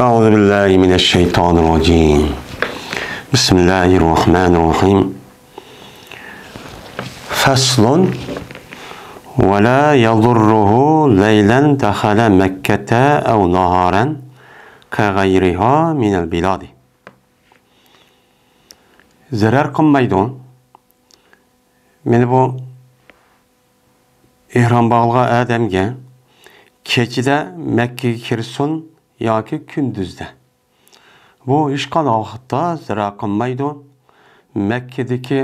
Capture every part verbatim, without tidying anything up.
أعوذ بالله من الشيطان الرجيم. بسم الله الرحمن الرحيم. فصل: ولا يضره ليلا دخل مكة أو نهارا كغيرها من البلاد. زەرەر قىلمايدۇ. مانا بۇ ئېھرام باغلىغان ئادەمگە كېچىدە مەككىگە كىرسۇن ياكى كۈندۈزدە. بۇ ھېچقانداق ۋاقىتتا زەرەر قىلمايدۇ. مەككىدىكى،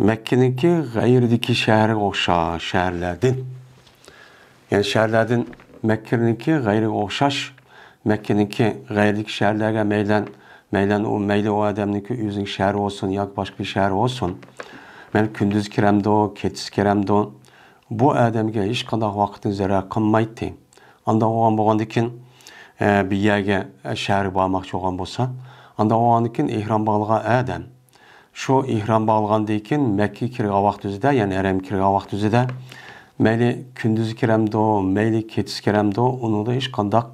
مەككىنىڭكى غەيرىدىكى شەھەرگە ئوخشاش شەھەرلەردىن. يەنى شەھەرلەردىن مەككىنىڭكى غەيرىگە ئوخشاش، مەككىنىڭكى غەيرىدىكى شەھەرلەرگە مەيلەن، مەيلەن ئۇ، مەيلى ئۇ ئادەمنىڭكى ئۆزىنىڭ شەھىرى بولسۇن ياكى باشقا بىر شەھەر بولسۇن. مەن كۈندۈز كىرەمدۇ، كېچىسى كىرەمدۇ، بۇ ئادەمگە ھېچقانداق ۋاقىتتا زەرەر قىلمايتتى. ئانداق بولغان بولغاندىكىن، ئە، بىر يەرگە، ئە، شەھەرگە بارماقچى بولغان بولسا، ئانداق بولغاندىكىن ئېھرام باغلىغان ئادەم شۇ ئېھرام باغلىغاندىن كېيىن مەككىگە كىرگەن ۋاقتى ئۆزىدە، يەنى ھەرەمگە كىرگەن ۋاقتى ئۆزىدە، مەيلى كۈندۈزى كىرەمدۇ، مەيلى كېچىسى كىرەمدۇ، ئۇنىڭدا ھېچقانداق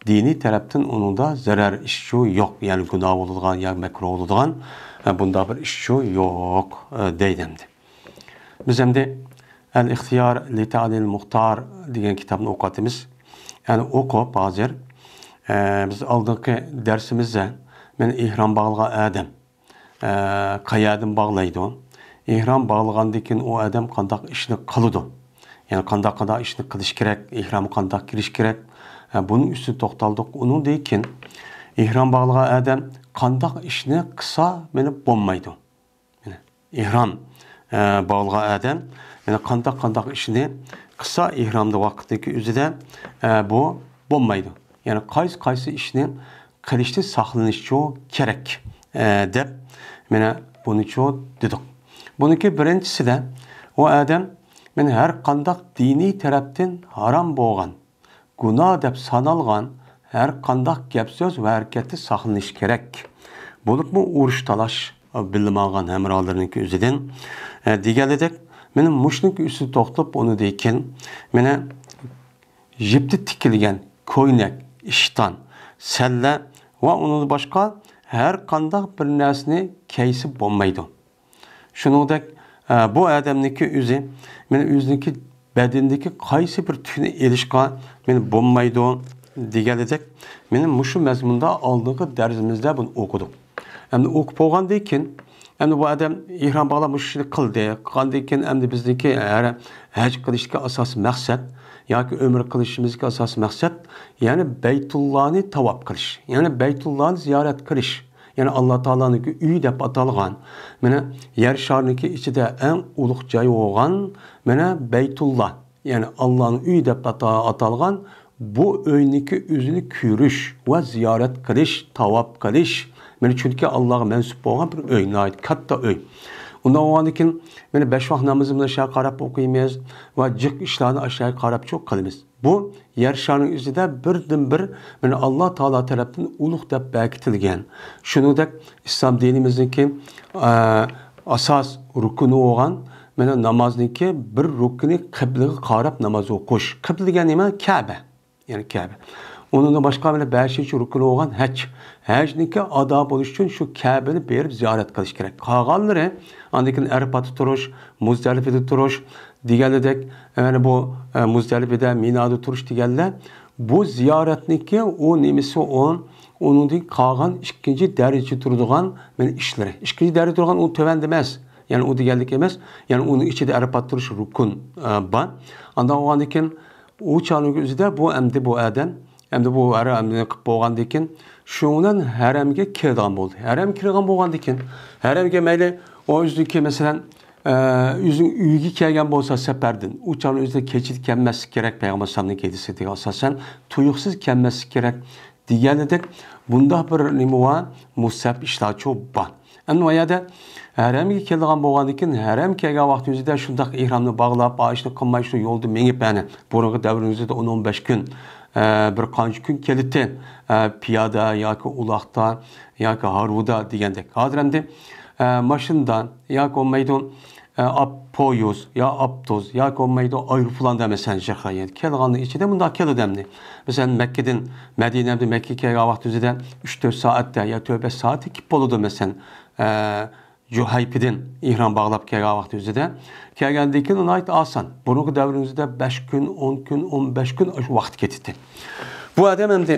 دىنىي تەرەپتىن ئۇنىڭدا زەرەر ئىشچۇ يوق، يەنى گۇناھ بولىدىغان يا مەكرۇھ بولىدىغان، ئە، بۇنداق بىر ئىشچۇ يوق، ئە، دەيدۇ ئەمدى. بىز ئەمدى ئەل ئىختىيار لىتەئلىل مۇختار دېگەن كىتابنى ئوقۇۋاتىمىز. يەنى ئوقۇپ ھازىر، ئە، بىز ئالدىنقى دەرسىمىزدە مانا ئېھرام باغلىغان ئادەم، ئە، قەيەردىن باغلايدۇ؟ ئېھرام باغلىغاندىن كېيىن ئۇ ئادەم قانداق ئىشنى قىلىدۇ؟ يەنى قانداق، قانداق ئىشنى قىلىش كېرەك؟ ئېھرامغا قانداق كىرىش كېرەك؟ ئە، بۇنىڭ ئۈستىدە توختالدۇق. ئۇنىڭدىن كېيىن ئېھرام باغلىغان ئادەم قانداق ئىشنى قىلسا مېنى بولمايدۇ؟ مانا ئېھرام، ئە، باغلىغان ئادەم، يەنى قانداق، قانداق ئىشنى قىلسا ئېھرامدا ۋاقىتتىكى ئۆزىدە، ئە، بۇ بولمايدۇ. يەنى قايسى، قايسى ئىشنى قىلىشتىن ساقلىنىشچۇ كېرەك، ئە، دەپ، مانا بۇنىچۇ دېدۇق. بۇنىڭكى بىرىنچىسىدە، ئۇ ئادەم، مانا ھەر قانداق دىنىي تەرەپتىن ھارام بولغان، گۇناھ دەپ سانالغان ھەر قانداق گەپ-سۆز ۋە ھەرىكەتتىن ساقلىنىش كېرەك. بولۇپمۇ ئۇرۇش-تالاش، بىللە ماڭغان ھەمراھلىرىنىڭكى ئۆزىدىن، ئە، دېگەنلىدەك، مانا مۇشۇنىڭكى ئۈستىدە توختىلىپ، ئۇنىڭدىن كېيىن مانا يىپتىن تىكىلگەن كوينەك، ئىشتان، سەللە ۋە ئۇنىڭدىن باشقا ھەر قانداق بىر نەرسىنى كىيسە بولمايدۇ. شۇنىڭدەك، ئە، بۇ ئادەمنىڭكى ئۆزى، مانا ئۆزىنىڭكى بەدىنىدىكى قايسى بىر تۈكنى ئېلىشقا مانا بولمايدۇ دېگەنلىدەك، مانا مۇشۇ مەزمۇندا ئالدىنقى دەرسىمىزدە بۇنى ئوقۇدۇق. ئەمدى ئوقۇپ بولغاندىن كېيىن، ئەمدى بۇ ئادەم ئېھرام باغلاپ مۇشۇ ئىشنى قىلدى. قىلغاندىن كېيىن ئەمدى بىزنىڭكى ھەر ھەج قىلىشتىكى ئاساسىي مەقسەت ياكى ئۆمرە قىلىشىمىزدىكى ئاساسىي مەقسەت، يەنى بەيتۇللانى تاۋاپ قىلىش، يەنى بەيتۇللانى زىيارەت قىلىش. يەنى ئاللا تائالانىڭكى ئۆيى دەپ ئاتالغان، مانا يەر شارىنىڭكى ئىچىدە ئەڭ ئۇلۇغ جاي بولغان، مانا بەيتۇللا، يەنى ئاللانىڭ ئۆيى دەپ ئاتا-، ئاتالغان بۇ ئۆينىڭكى ئۆزىنى كۆرۈش ۋە زىيارەت قىلىش، تاۋاپ قىلىش، مانا چۈنكى ئاللاغا مەنسۇپ بولغان بىر ئۆي، ناھايىتى كاتتا ئۆي. ئۇنداق بولغاندىن كېيىن، مانا بەش ۋاق نامىزىمىزنى ئاشۇ يەرگە قاراپ ئوقۇيمىز ۋە جىق ئىشلارنى ئاشۇ يەرگە قاراپچۇ قىلىمىز. بۇ يەر شارىنىڭ ئۆزىدە بىردىنبىر، مانا، ئاللا تائالا تەرەپتىن ئۇلۇغ دەپ بەكىتىلگەن. شۇنىڭدەك ئىسلام دىنىمىزنىڭكى، ئە، ئاساس رۇكنى بولغان، مانا، نامازنىڭكى بىر رۇكنى قىبلىگە قاراپ ناماز ئوقۇش. قىبلە دېگەن نېمە؟ كەبە. يەنى كەبە. ئۇنىڭدىن باشقا مانا بەشىنچى رۇكنى بولغان ھەج. ھەجنىڭكى ئادا بولۇش ئۈچۈن شۇ كەبىنى بېرىپ زىيارەت قىلىش كېرەك. قالغانلىرى ئاندىن كېيىن ئەرپاتتا تۇرۇش، مۇزدەلىپىدە تۇرۇش دېگەنلىدەك، يەنى بۇ، ئە، مۇزدەلىپىدە، مىنادا تۇرۇش دېگەنلەر، بۇ زىيارەتنىڭكى ئۇ نېمىسى، ئۇ، ئۇنىڭدىن قالغان ئىككىنچى دەرىجىدە تۇرىدىغان مانا ئىشلىرى. ئىككىنچى دەرىجىدە تۇرغان ئۇ تۆۋەندە ئەمەس. يەنى ئۇ دېگەنلىك ئەمەس. يەنى ئۇنىڭ ئىچىدە ئەرپاتتا تۇرۇش رۇكۇن، ئە، بار. ئانداق بولغاندىن كېيىن ئۇ چاغنىڭ ئۆزىدە بۇ ئەمدى بۇ ئادەم ئەمدى بۇ ھەرەمنى قىلىپ بولغاندىن كېيىن، شۇنىڭ بىلەن ھەرەمگە كىرىدىغان بولدى. ھەرەمگە كىرىدىغان بولغاندىن كېيىن، ھەرەمگە مەيلى ئۇ ئۆزىنىڭكى، مەسىلەن، ئە، ئۆزىنىڭ ئۆيىگە كەلگەن بولسا سەپەردىن، ئۇ چاغنىڭ ئۆزىدە كېچىدە كەلمەسلىك كېرەك، پەيغەمبەر ئەلەيھىسسالامنىڭ ھەدىسىگە ئاساسەن، تۇيۇقسىز كەلمەسلىك كېرەك دېگەنىدەك، بۇنداق بىر نېمە بار، مۇستەھەب ئىشلارچۇ بار. ئەمدى ئۇ يەردە ھەرەمگە كېلىدىغان بولغاندىن كېيىن، ھەرەم كەلگەن ۋاقتىمىزدا شۇنداق ئېھرامنى باغلاپ، ئا، ئىشنى قىلماي، شۇ يولدا مېڭىپ، يەنى بۇرۇنقى دەۋرىمىزدە ئون، ئون بەش كۈن، ئە، بىر قانچە كۈن كېلىتتى، ئە، پىيادە ياكى ئۇلاقتا ياكى ھارۋىدا دېگەندەك. ھازىر ئەمدى، ئە، ماشىنىدا ياكى بولمايدۇ، ئە، ئاپ پويىز يا ئاپتوز ياكى بولمايدۇ ئايروپىلاندا، مەسىلەن، شەخەيەن كەلگەننىڭ ئىچىدە مۇنداق كېلىدۇ ئەمدى. مەسىلەن، مەككىدىن مەدىنە، ئەمدى مەككىگە كەلگەن ۋاقتىمىزدا ئۈچ تۆت سائەتتە يا تۆت بەش سائەتتە كېلىپ بولىدۇ، مەسىلەن، ئە، جۇھەيپىدىن ئېھرام باغلاپ كەلگەن ۋاقتىمىزدا. كەلگەندىن كېيىن ناھايىتى ئاسان. بۇرۇنقى دەۋرىمىزدە بەش كۈن، ئون كۈن، ئون بەش كۈن شۇ ۋاقىت كېتىتتى. بۇ ئادەم ئەمدى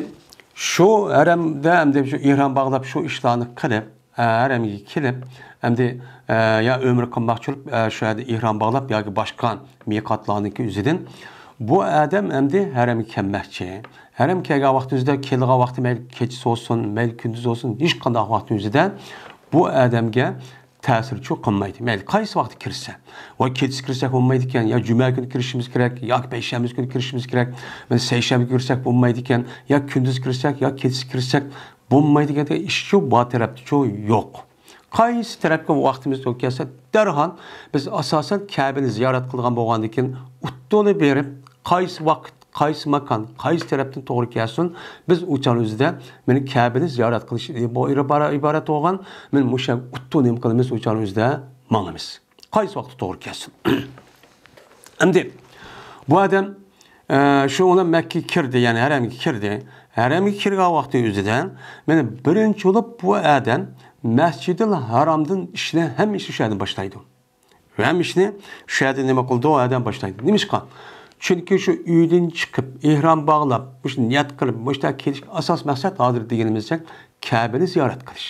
شۇ ھەرەمدە ئەمدى شۇ ئېھرام باغلاپ شۇ ئىشلارنى قىلىپ، ھەرەمگە كېلىپ، ئەمدى، ئە، يا ئۆمرە قىلماقچى بولۇپ، ئە، شۇ يەردە ئېھرام باغلاپ ياكى باشقا مىقاتلارنىڭكى ئۆزىدىن بۇ ئادەم ئەمدى ھەرەمگە كەلمەكچى. ھەرەمگە كەلگەن ۋاقتى ئۆزىدە، كېلىدىغان ۋاقتى مەيلى كېچىسى بولسۇن، مەيلى كۈندۈز بولسۇن، ھېچقانداق ۋاقتى ئۆزىدە بۇ ئادەمگە تەسىرچۇ قىلمايدۇ. مەيلى قايسى ۋاقىتتا كىرسە، ۋە كېچىسى كىرسەك بولمايدىكەن، يا جۈمە كۈنى كىرىشىمىز كېرەك، ياكى پەيشەنبە كۈنى كىرىشىمىز كېرەك، مەيلى سەيشەنبە كىرسەك بولمايدىكەن، يا كۈندۈز كىرسەك، يا كېچىسى كىرسەك بولمايدىكەن دېگەن ئىشچۇ بار تەرەپتىچۇ يوق. قايسى تەرەپكە ۋاقتىمىز توغرا كەلسە، دەرھال بىز ئاساسەن كەبىنى زىيارەت قىلغان بولغاندىن كېيىن ئۇدۇللا بېرىپ، قايسى ۋاقىت، قايسى ماكان، قايسى تەرەپتىن توغرا كەلسۇن، بىز ئۇ چاغنىڭ ئۆزىدە مېنى كەبىنى زىيارەت قىلىش ئىبارە-، ئىبارەت بولغان، مېنى مۇشۇ ئۇدۇللا نېمە قىلىمىز، ئۇ چاغنىڭ ئۆزىدە ماڭىمىز. قايسى ۋاقىتتا توغرا كەلسۇن. ئەمدى بۇ ئادەم، ئە، شۇ ئۇلار مەككىگە كىردى، يەنى ھەرەمگە كىردى. ھەرەمگە كىرگەن ۋاقتى ئۆزىدە، مانا بىرىنچى بولۇپ بۇ ئادەم مەسجىدىل ھارامدىن ئىشنى، ھەممە ئىشنى شۇ يەردىن باشلايدۇ. ھەممە ئىشنى شۇ يەردە نېمە قىلىدۇ، ئۇ ئادەم باشلايدۇ. نېمىشقا؟ چۈنكى شۇ ئۆيدىن چىقىپ، ئېھرام باغلاپ، مۇشۇ نىيەت قىلىپ، مۇشۇ يەرگە كېلىشكە ئاساس مەقسەت ھازىر دېگىنىمىزدەك كەبىنى زىيارەت قىلىش.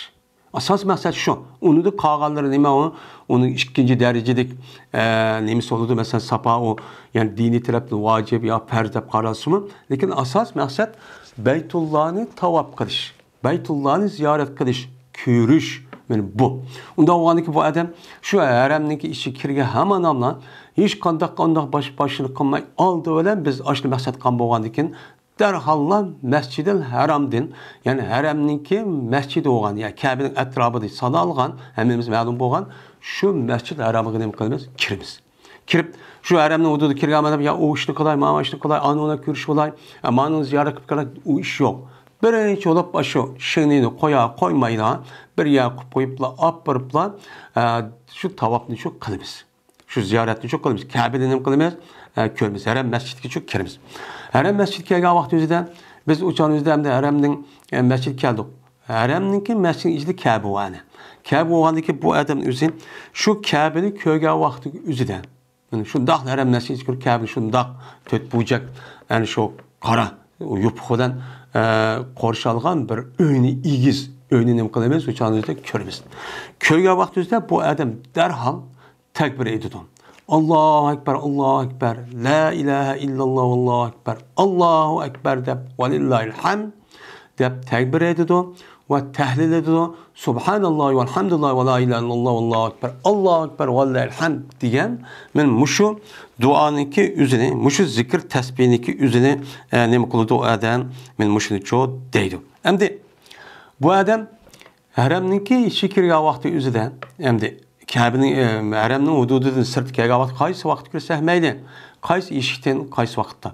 ئاساس مەقسەت شۇ. ئۇنىڭدا قالغانلىرى نېمە ئۇ؟ ئۇنىڭ ئىككىنچى دەرىجىلىك، ئە، نېمىسى بولىدۇ؟ مەسىلەن، ساپا ئۇ، يەنى دىنىي تەرەپتىن ۋاجىپ يا پەرز دەپ قارالسىمۇ، لېكىن ئاساس مەقسەت بەيتۇللانى تاۋاپ قىلىش، بەيتۇللانى زىيارەت قىلىش، كۆرۈش. مانا بۇ. ئۇنداق بولغاندىكىن بۇ ئادەم شۇ ھەرەمنىڭكى ئىچىگە كىرگەن ھامان ئاندىن ھېچقانداق ئانداق باش-، باشلىق قىلماي، ئالدى بىلەن بىز ئاشۇنى مەقسەت قىلغان بولغاندىكىن، دەرھاللا مەسجىدىل ھەرامدىن، يەنى ھەرەمنىڭكى مەسچىتى بولغان، يا كەبىنىڭ ئەتراپىدا سانالغان، ھەممىمىز مەلۇم بولغان شۇ مەسجىدىل ھەرامغا نېمە قىلىمىز؟ كىرىمىز. كىرىپ، شۇ ھەرەمنىڭ ھۇدۇدىغا كىرگەن ئادەم، يا ئۇ ئىشنى قىلاي، مانا ئىشنى قىلاي، ئانىڭ بىلەن كۆرۈشۈپ ئالاي، ئە، مانىڭنى زىيارەت قىلىپ كېلەي، ئۇ ئىش يوق. بىرىنچى بولۇپ، ئاشۇ شىڭنىنى قويا قويمايلا، بىر يەرگە قويۇپ قويۇپلا، ئاپىرىپلا، ئە، شۇ تاۋاپنى شۇ قىلىمىز. شۇ زىيارەتنى شۇ قىلىمىز. كەبىنى نېمە قىلىمىز؟ ئە، كۆرىمىز. ھەرەم مەسچىتكە شۇ كىرىمىز. ھەرەم مەسچىتكە كەلگەن ۋاقتىمىزدا بىز ئۇ چاغنىمىزدا ئەمدى ھەرەمنىڭ، ئە، مەسچىتكە كەلدۇق. ھەرەمنىڭكى مەسچىتنىڭ ئىچىدە كەبە بار ئەنە. كەبە بولغاندىكى بۇ ئادەم ئۆزى شۇ كەبىنى كۆرگەن ۋاقتى ئۆزىدە. مانا شۇنداق ھەرەم مەسچىتكە كىرىپ كەبىنى شۇنداق تۆت بۇرجەك ئەنە شۇ قارا يوپۇق بىلەن، ئە، قورشالغان بىر ئۆينى، ئېگىز ئۆينى نېمە قىلىمىز؟ ئۇ چاغنىمىزدا كۆرىمىز. كۆرگەن ۋاقتىمىزدا بۇ ئادەم دەرھال تەكبىر ئېيتىدۇ. ئاللاھۇ ئەكبەر، ئاللاھۇ ئەكبەر، لا ئىلاھە ئىللاللاھ، ئاللاھۇ ئەكبەر، ئاللاھۇ ئەكبەر دەپ، ۋەلىللاھىل ھەمد دەپ تەكبىر ئېيتىدۇ ۋە تەھلىل ئېيتىدۇ. سۇبھاناللاھ ۋەلھەمدۇلىللاھ ۋە لا ئىلاھە ئىللاللاھ، ۋاللاھۇ ئەكبەر، ئاللاھۇ ئەكبەر، ۋەلىللاھىل ھەمد دېگەن. مانا مۇشۇ دۇئانىڭكى ئۆزىنى، مۇشۇ زىكىر تەسبىھنىڭكى ئۆزىنى، ئە، نېمە قىلىدۇ ئۇ ئادەم؟ مانا مۇشۇنىچۇ دەيدۇ. ئەمدى بۇ ئادەم ھەرەمنىڭكى ئىچىگە كىرگەن ۋاقتى ئۆزىدە، ئەمدى كەبىنىڭ، ئە، ھەرەمنىڭ ھۇدۇدىدىن سىرتقا كەلگەن ۋاقىت قايسى ۋاقىت كىرسەك مەيلى، قايسى ئىشىكتىن، قايسى ۋاقىتتا.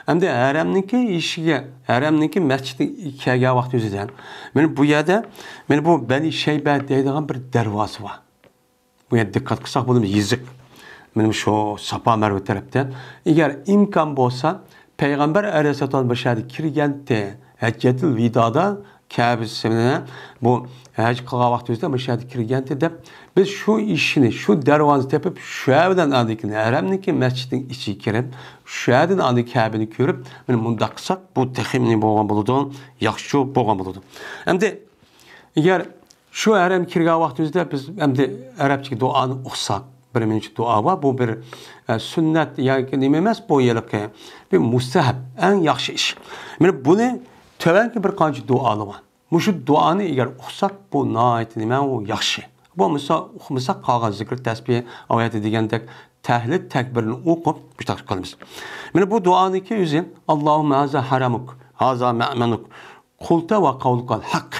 ئەمدى ھەرەمنىڭكى ئىشىكىگە، ھەرەمنىڭكى مەسچىتىگە كەلگەن ۋاقتى ئۆزىدە، مانا بۇ يەردە، مانا بۇ بەنى شەيبە دەيدىغان بىر دەرۋازا بار. بۇ يەردە دىققەت قىلساق بولىمىز، يېزىق. مانا شۇ ساپا مەرۋە تەرەپتە. ئەگەر ئىمكان بولسا، پەيغەمبەر ئەلەيھىسسالام مۇشۇ يەردە كىرگەنتى، ھەججەتۇل ۋىدادا كەبىسىنى بۇ ھەج قىلغان ۋاقتىمىزدا مۇشۇ يەردە كىرگەنتى دەپ، بىز شۇ ئىشىكنى، شۇ دەرۋازىنى تېپىپ، شۇ يەردىن ئاندىن كېيىن ھەرەمنىڭكى مەسچىتىنىڭ ئىچىگە كىرىپ، شۇ يەردىن ئاندىن كەبىنى كۆرۈپ، مانا مۇنداق قىلساق، بۇ تېخى نېمە بولغان بولىدۇ؟ ياخشى بولغان بولىدۇ. ئەمدى ئەگەر شۇ ھەرەمگە كىرگەن ۋاقتىمىزدا بىز ئەمدى ئەرەبچىگە دۇئانى ئوقۇساق، بىر مۇنچە دۇئا بار. بۇ بىر، ئە، سۈننەت ياكى نېمە ئەمەس، بۇ ھېلىقى بىر مۇستەھەب، ئەڭ ياخشى ئىش. مانا بۇنى تۆۋەنكى بىر قانچە دۇئالار بار. مۇشۇ دۇئانى ئەگەر ئوقۇساق، بۇ ناھايىتى نېمە، ئۇ ياخشى. بولمىسا، ئۇقمىساق، قالغان زىكىر تەسبىھ، ئاۋۇ يەردە دېگەندەك تەھلىل تەكبىرنى ئوقۇپ، مۇشۇنداق قىلىمىز. مانا بۇ دۇئانىڭكى ئۆزى، اللهم هذا حرمك، هذا مأمنك، قلت وقولك الحق.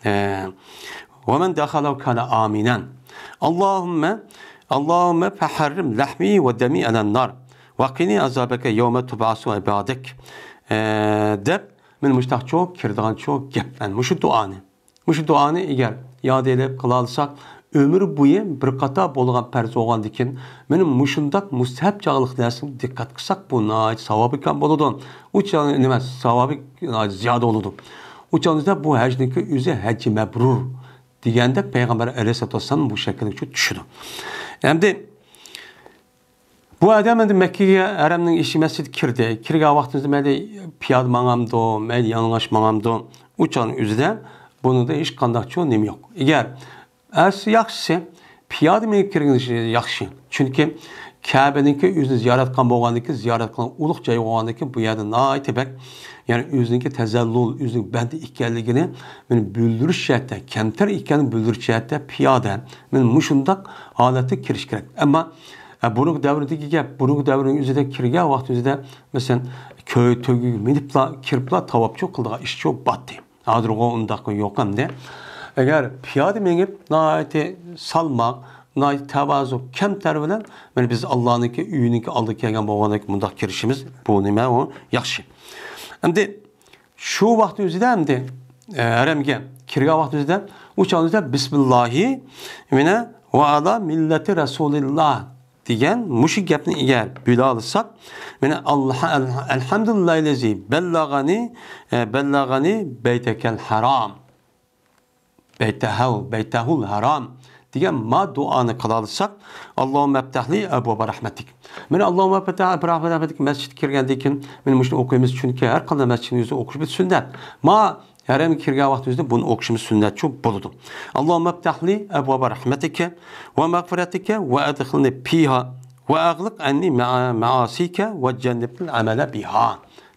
ئە، ومن دخله كان آمنا. اللهم، اللهم فحرم لحمي ودمي على النار، وقني عذابك يوم تبعث عبادك. ئە، دەپ، مانا مۇشۇنداقچۇ كىرىدىغانچۇ گەپ. ئەنە مۇشۇ دۇئانى. مۇشۇ دۇئانى ئەگەر ياد ئېلىپ قىلالىساق، ئۆمۈر بويى بىر قاتار بولغان پەرز بولغاندىكىن، مانا مۇشۇنداق مۇستەھەب چاغلىق نەرسىگە دىققەت قىلساق، بۇ ناھايىتى ساۋابىكان بولىدۇ. ئۇ چاغ نېمە، ساۋابى ناھايىتى زىيادە بولىدۇ. ئۇ چاغدا بۇ ھەجنىڭكى ئۆزى ھەججى مەبرۇر دېگەندەك پەيغەمبەر ئەلەيھىسسالاتۇ ۋەسسالام بۇ شەكىلگە چۈشىدۇ. ئەمدى بۇ ئادەم ئەمدى مەككىگە ھەرەمنىڭ ئىچى مەسچىتكە كىردى. كىرگەن ۋاقتىمىزدا مەيلى پىيادە ماڭامدۇ، مەيلى يالىڭاچ ماڭامدۇ، ئۇ چاغنىڭ ئۆزىدە بۇنىڭدا ھېچقانداقچۇ نېمە يوق. ئەگەر ئەس-، ياخشىسى، پىيادە مېڭىپ كىرگىنى ياخشى. چۈنكى كەبىنىڭكى ئۆزىنى زىيارەت قىلغان بولغاندىكىن، زىيارەت قىلغان ئۇلۇغ جاي بولغاندىكىن، بۇ يەردە ناھايىتى بەك، يەنى ئۆزىنىڭكى تەزەللۇل، ئۆزىنىڭ بەندە ئىكەنلىكىنى مانا بىلدۈرۈش جەھەتتە، كەمتەر ئىكەنلىكىنى بىلدۈرۈش جەھەتتە پىيادە مانا مۇشۇنداق ھالەتتە كىرىش كېرەك. ئەمما، ئە، بۇرۇنقى دەۋردىكى گەپ، بۇرۇنقى دەۋرنىڭ ئۆزىدە كىرگەن ۋاقتى ئۆزىدە، مەسىلەن، كۆ-، تۆگىگە مىنىپلا، كىرىپلا تاۋاپچۇ قىلىدىغان ئىشچۇ باتتى. ھازىرغۇ ئۇنداق يوق ئەمدى. ئەگەر پىيادە مېڭىپ، ناھايىتى سالماق، ناھايىتى تەۋازۇ، كەمتەر بىلەن، مانا بىز ئاللانىڭكى ئۆيىنىڭكى ئالدىغا كەلگەن بولغاندىكىن مۇنداق كىرىشىمىز، بۇ نېمە، ئۇ ياخشى. ئەمدى شۇ ۋاقىتنىڭ ئۆزىدە ئەمدى، ئە، ھەرەمگە كىرگەن ۋاقىتنىڭ ئۆزىدە، ئۇ چاغنىڭ ئۆزىدە بىسمىللاھى، مانا، ۋە ئالا مىللەتى رەسۇلىللا دېگەن مۇشۇ گەپنى ئەگەر بىلالىساق، مانا، ئەلھە-، ئەلھەمدۇلىللاھىللەزى بەللەغەنى، ئە، بەللەغەنى بەيتەكەل ھەرام. بەيتەھۇ، بەيتەھۇل ھەرام دېگەن ما دۇئانى قىلالىساق، ئاللاھۇممە ئەپتەھلى ئەبۋابە رەھمەتىك. مانا ئاللاھۇممە ئەپتەھلى ئەبۋابە رەھمەتىك مەسچىتكە كىرگەندىن كېيىن، مانا مۇشۇنى ئوقۇيمىز، چۈنكى ھەر قانداق مەسچىتنىڭ ئۆزى ئوقۇش بىر سۈننەت. ما ھەرەمگە كىرگەن ۋاقتىمىزدا بۇنى ئوقۇشىمىز سۈننەتچۇ بولىدۇ. ئاللاھۇممە ئەپتەھلى ئەبۋابە رەھمەتىكە ۋە مەغفىرەتىكە ۋە ئەدخىلنى فىھا ۋە ئەغلىق ئەننى مەئا-، مەئاسىكە ۋە جەننىبنىل ئەمەلە بىھا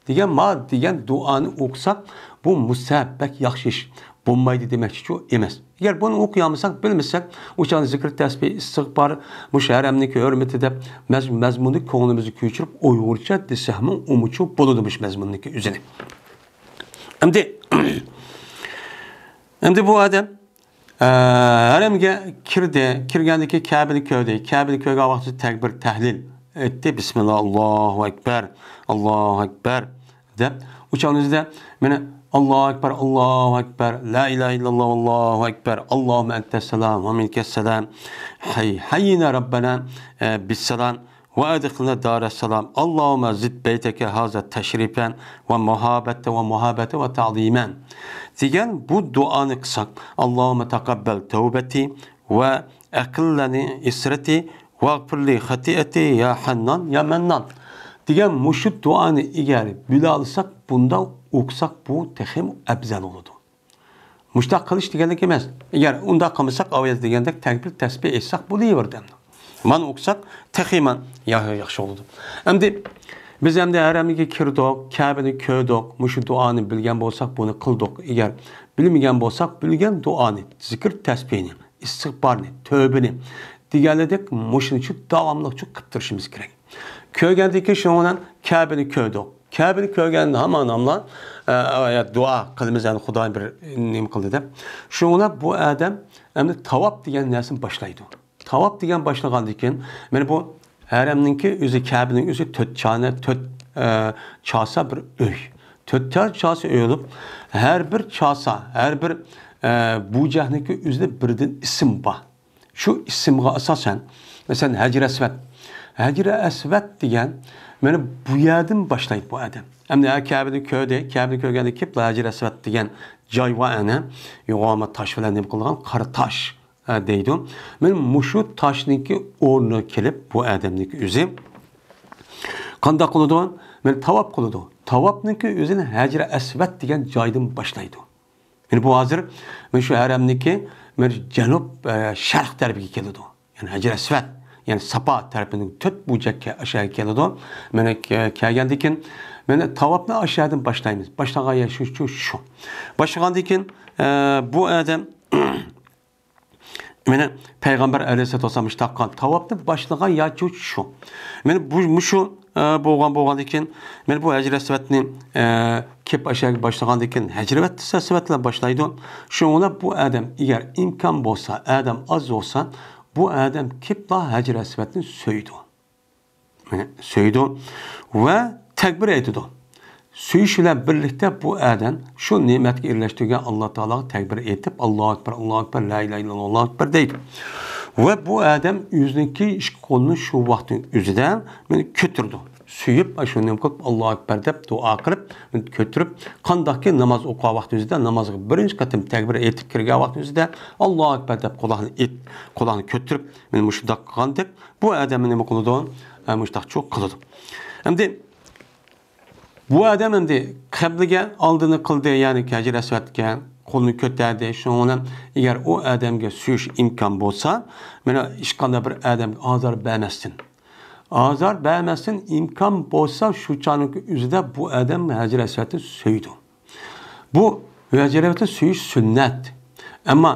دېگەن ما دېگەن دۇئانى ئوقۇساق، بۇ مۇستەھەب، بەك ياخشى ئىش. بولمايدۇ دېمەكچىچۇ ئەمەس. ئەگەر بۇنى ئوقۇيالمىساق، بىلمىسەك، ئۇ چاغدا زىكىر، تەسبىھ، ئىستىغپار، مۇشۇ ھەرەمنىڭكى ھۆرمىتى دەپ مەز-، مەزمۇننى كۆڭلىمىزگە كۆچۈرۈپ، ئۇيغۇرچە دېسەكمۇ ئۇمۇچۇ بولىدۇ مۇشۇ مەزمۇننىڭكى ئۆزىنى. ئەمدى، ئەمدى بۇ ئادەم، ئە، ھەرەمگە كىردى، كىرگەندىن كېيىن كەبىنى كۆردى. كەبىنى كۆرگەن ۋاقتىدا تەكبىر، تەھلىل ئېيتتى، بىسمىللا، ئاللاھۇ ئەكبەر، ئاللاھۇ ئەكبەر دەپ، ئۇ چاغنىڭ ئۆزىدە مانا، ئاللاھۇ ئەكبەر، ئاللاھۇ ئەكبەر، لا ئىلاھە ئىللاللاھ، ئاللاھۇ ئەكبەر، ئاللاھۇممە ئەنتەسسالام ۋە مىنكەسسالام، ھەي-، ھەييىنا رەببەنا، ئە، بىسسالام، ۋە ئەدخىلنا دارەسسالام. ئاللاھۇممە زىد بەيتەكە ھازا تەشرىپەن ۋە مۇھابەتە ۋە مۇھابەتە ۋە تەزىمەن دېگەن بۇ دۇئانى قىلساق، ئاللاھۇممە تەقەببەل تەۋبەتى ۋە ئەقىللەنى ئىسرەتى ۋەغفىرلى خەتىئەتى يا ھەننان يا مەننان دېگەن مۇشۇ دۇئانى ئەگەر بىلالىساق، بۇنداق ئوقۇساق، بۇ تېخىمۇ ئەپزەل بولىدۇ. مۇشۇنداق قىلىش دېگەنلىك ئەمەس. ئەگەر ئۇنداق قىلمىساق، ئاۋۋال دېگەندەك تەكبىر، تەسبىھ ئېيتساق بولۇۋېرىدۇ ئەمدى. مانا ئوقۇساق تېخى يامان يا-، ياخشى بولىدۇ. ئەمدى بىز ئەمدى ھەرەمگە كىردۇق، كەبىنى كۆردۇق. مۇشۇ دۇئانى بىلگەن بولساق، بۇنى قىلدۇق. ئەگەر بىلمىگەن بولساق، بىلگەن دۇئانى، زىكىر تەسبىھنى، ئىستىغپارنى، تۆۋبىنى دېگەنلىدەك مۇشۇنى شۇ داۋاملىق شۇ قىلىپ تۇرۇشىمىز كېرەك. كۆرگەندىن كېيىن شۇنىڭ بىلەن كەبىنى كۆردۇق. كەبىنى كۆرگەندە ھامان ئاملا، ئە، ئە، دۇئا قىلىمىز، يەنى خۇدايىم بىر نېمە قىلدى دەپ. شۇنىڭ بىلەن بۇ ئادەم ئەمدى تاۋاپ دېگەن نەرسىنى باشلايدۇ. تاۋاپ دېگەن باشلىغاندىن كېيىن، مانا بۇ ھەرەمنىڭكى ئۆزى، كەبىنىڭ ئۆزى تۆت چانە، تۆت، ئە، چاسا بىر ئۆي. تۆت چاسا ئۆي بولۇپ، ھەر بىر چاسا، ھەر بىر، ئە، بۇجەكنىڭكى ئۆزىدە بىردىن ئىسىم بار. شۇ ئىسىمغا ئاساسەن، مەسىلەن، ھەجرى ئەسۋەد. ھەجرى ئەسۋەد دېگەن، مانا بۇ يەردىن باشلايدۇ بۇ ئادەم. ئەمدى ھە، كەبىنى كۆردى، كەبىنى كۆرگەندە كېلىپلا ھەجرى ئەسۋەد دېگەن جاي بار ئەنە. يوغان تاش بىلەن نېمە قىلغان؟ قارا تاش، ھە، دەيدۇ. مانا مۇشۇ تاشنىڭكى ئورنىغا كېلىپ بۇ ئادەمنىڭكى ئۆزى قانداق قىلىدۇ؟ مانا تاۋاپ قىلىدۇ. تاۋاپنىڭكى ئۆزىنى ھەجرى ئەسۋەد دېگەن جايدىن باشلايدۇ. يەنى بۇ ھازىر مانا شۇ ھەرەمنىڭكى مانا جەنۇب، ئە، شەرق تەرىپىگە كېلىدۇ. يەنى ھەجرى ئەسۋەد، يەنى ساپا تەرىپىنىڭ تۆت بۇرجەككە ئاشۇ يەرگە كېلىدۇ. مانا كە-، كەلگەندىن كېيىن مانا تاۋاپنى ئاشۇ يەردىن باشلايمىز. باشلىغان يەر شۇ، شۇ، شۇ. باشلىغاندىن كېيىن، ئە، بۇ ئادەم مانا پەيغەمبەر ئەلەيھىسسالاتۇ ۋەسسالام مۇشۇنداق قىلغان. تاۋاپنى باشلىغان يەر شۇ، شۇ. مانا بۇ، مۇشۇ، ئە، بولغان، بولغاندىن كېيىن، مانا بۇ ھەجرى ئەسۋەدنى، ئە، كېلىپ ئاشۇ يەرگە باشلىغاندىن كېيىن ھەجرى ئەسۋەد بىلەن باشلايدۇ. شۇنىڭ بىلەن بۇ ئادەم، ئەگەر ئىمكان بولسا، ئادەم ئاز بولسا، بۇ ئادەم كېلىپلا ھەجرى ئەسۋەدنى سۆيىدۇ. مانا سۆيىدۇ ۋە تەكبىر ئېيتىدۇ. سۆيۈش بىلەن بىرلىكتە بۇ ئادەم شۇ نېمەتكە ئېرىشتۈرگەن ئاللا تائالاغا تەكبىر ئېيتىپ، ئاللاھۇ ئەكبەر، ئاللاھۇ ئەكبەر، لا ئىلاھە ئىللاللاھ، ئاللاھۇ ئەكبەر دەيدۇ. ۋە بۇ ئادەم ئۆزىنىڭكى ئىككى قولىنى شۇ ۋاقىتنىڭ ئۆزىدە مانا كۆتۈرىدۇ. سۆيۈپ، شۇ نېمە قىلىپ، ئاللاھۇ ئەكبەر دەپ دۇئا قىلىپ، مانا كۆتۈرۈپ، قانداقكى ناماز ئوقۇغان ۋاقتىمىزدا، نامازغا بىرىنچى قېتىم تەكبىر ئېيتىپ كىرگەن ۋاقتىمىزدا، ئاللاھۇ ئەكبەر دەپ قۇلاقنى ئېيت-، قۇلاقنى كۆتۈرۈپ، مانا مۇشۇنداق قىلغاندەك، بۇ ئادەم نېمە قىلىدۇ؟ ھە، مۇشۇنداقچۇ قىلىدۇ. ئەمدى بۇ ئادەم ئەمدى قەبلىگە ئالدىنى قىلدى، يەنى ھەجەر ئەسۋەدكە قولىنى كۆتەردى. شۇنىڭ بىلەن ئەگەر ئۇ ئادەمگە سۆيۈش ئىمكان بولسا، مانا ھېچقانداق بىر ئادەمگە ئازار بەرمەستىن، ئازار بەرمەستىن ئىمكان بولسا، شۇ چاغنىڭ ئۆزىدە بۇ ئادەم ھەجەر ئەسۋەدنى سۆيىدۇ. بۇ ھەجەر ئەسۋەدنى سۆيۈش سۈننەت. ئەمما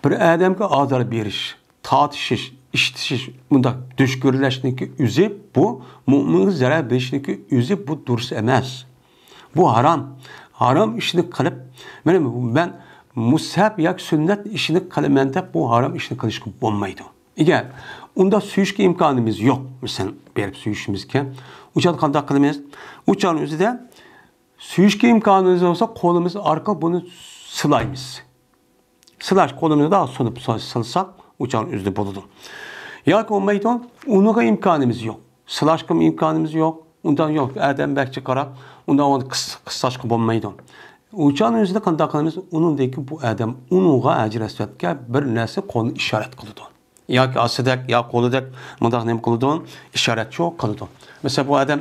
بىر ئادەمگە ئازار بېرىش، تارتىشىش، ئىشتىشىش، مۇنداق دۈشكۈرلەشنىڭكى ئۆزى بۇ، مۇئمىنغا زەرەر بېرىشنىڭكى ئۆزى بۇ دۇرۇس ئەمەس. بۇ ھارام. ھارام ئىشنى قىلىپ، مانا مەن مۇستەھەب ياكى سۈننەت ئىشنى قىلىمەن دەپ، بۇ ھارام ئىشنى قىلىشقا بولمايدۇ. ئەگەر ئۇنداق سۆيۈشكە ئىمكانىمىز يوق، مەسىلەن، بېرىپ سۆيۈشىمىزگە. ئۇ چاغدا قانداق قىلىمىز؟ ئۇ چاغنىڭ ئۆزىدە سۆيۈشكە ئىمكانىمىز بولسا، قولىمىز ئارقىلىق بۇنى سىلايمىز. سىلاش قولىمىزدا سۇنۇپ سىلىساق، ئۇ چاغ ئۆزىدە بولىدۇ. ياكى بولمايدۇ، ئۇنىڭغا ئىمكانىمىز يوق. سىلاشقىمۇ ئىمكانىمىز يوق. ئۇنداق يوق، ئادەم بەك جىقراق، ئۇنداق ئۇنى قىس-، قىساشقا بولمايدۇ. ئۇ چاغنىڭ ئۆزىدە قانداق قىلىمىز؟ ئۇنىڭدىن كېيىن بۇ ئادەم ئۇنىڭغا ھەجەر ئەسۋەدكە بىر نەرسە قولىنى ئىشارەت قىلىدۇ. ياكى ئاستىدەك، يا قولىدەك مۇنداق نېمە قىلىدۇ؟ ئىشارەتچۇ قىلىدۇ. مەسىلەن، بۇ ئادەم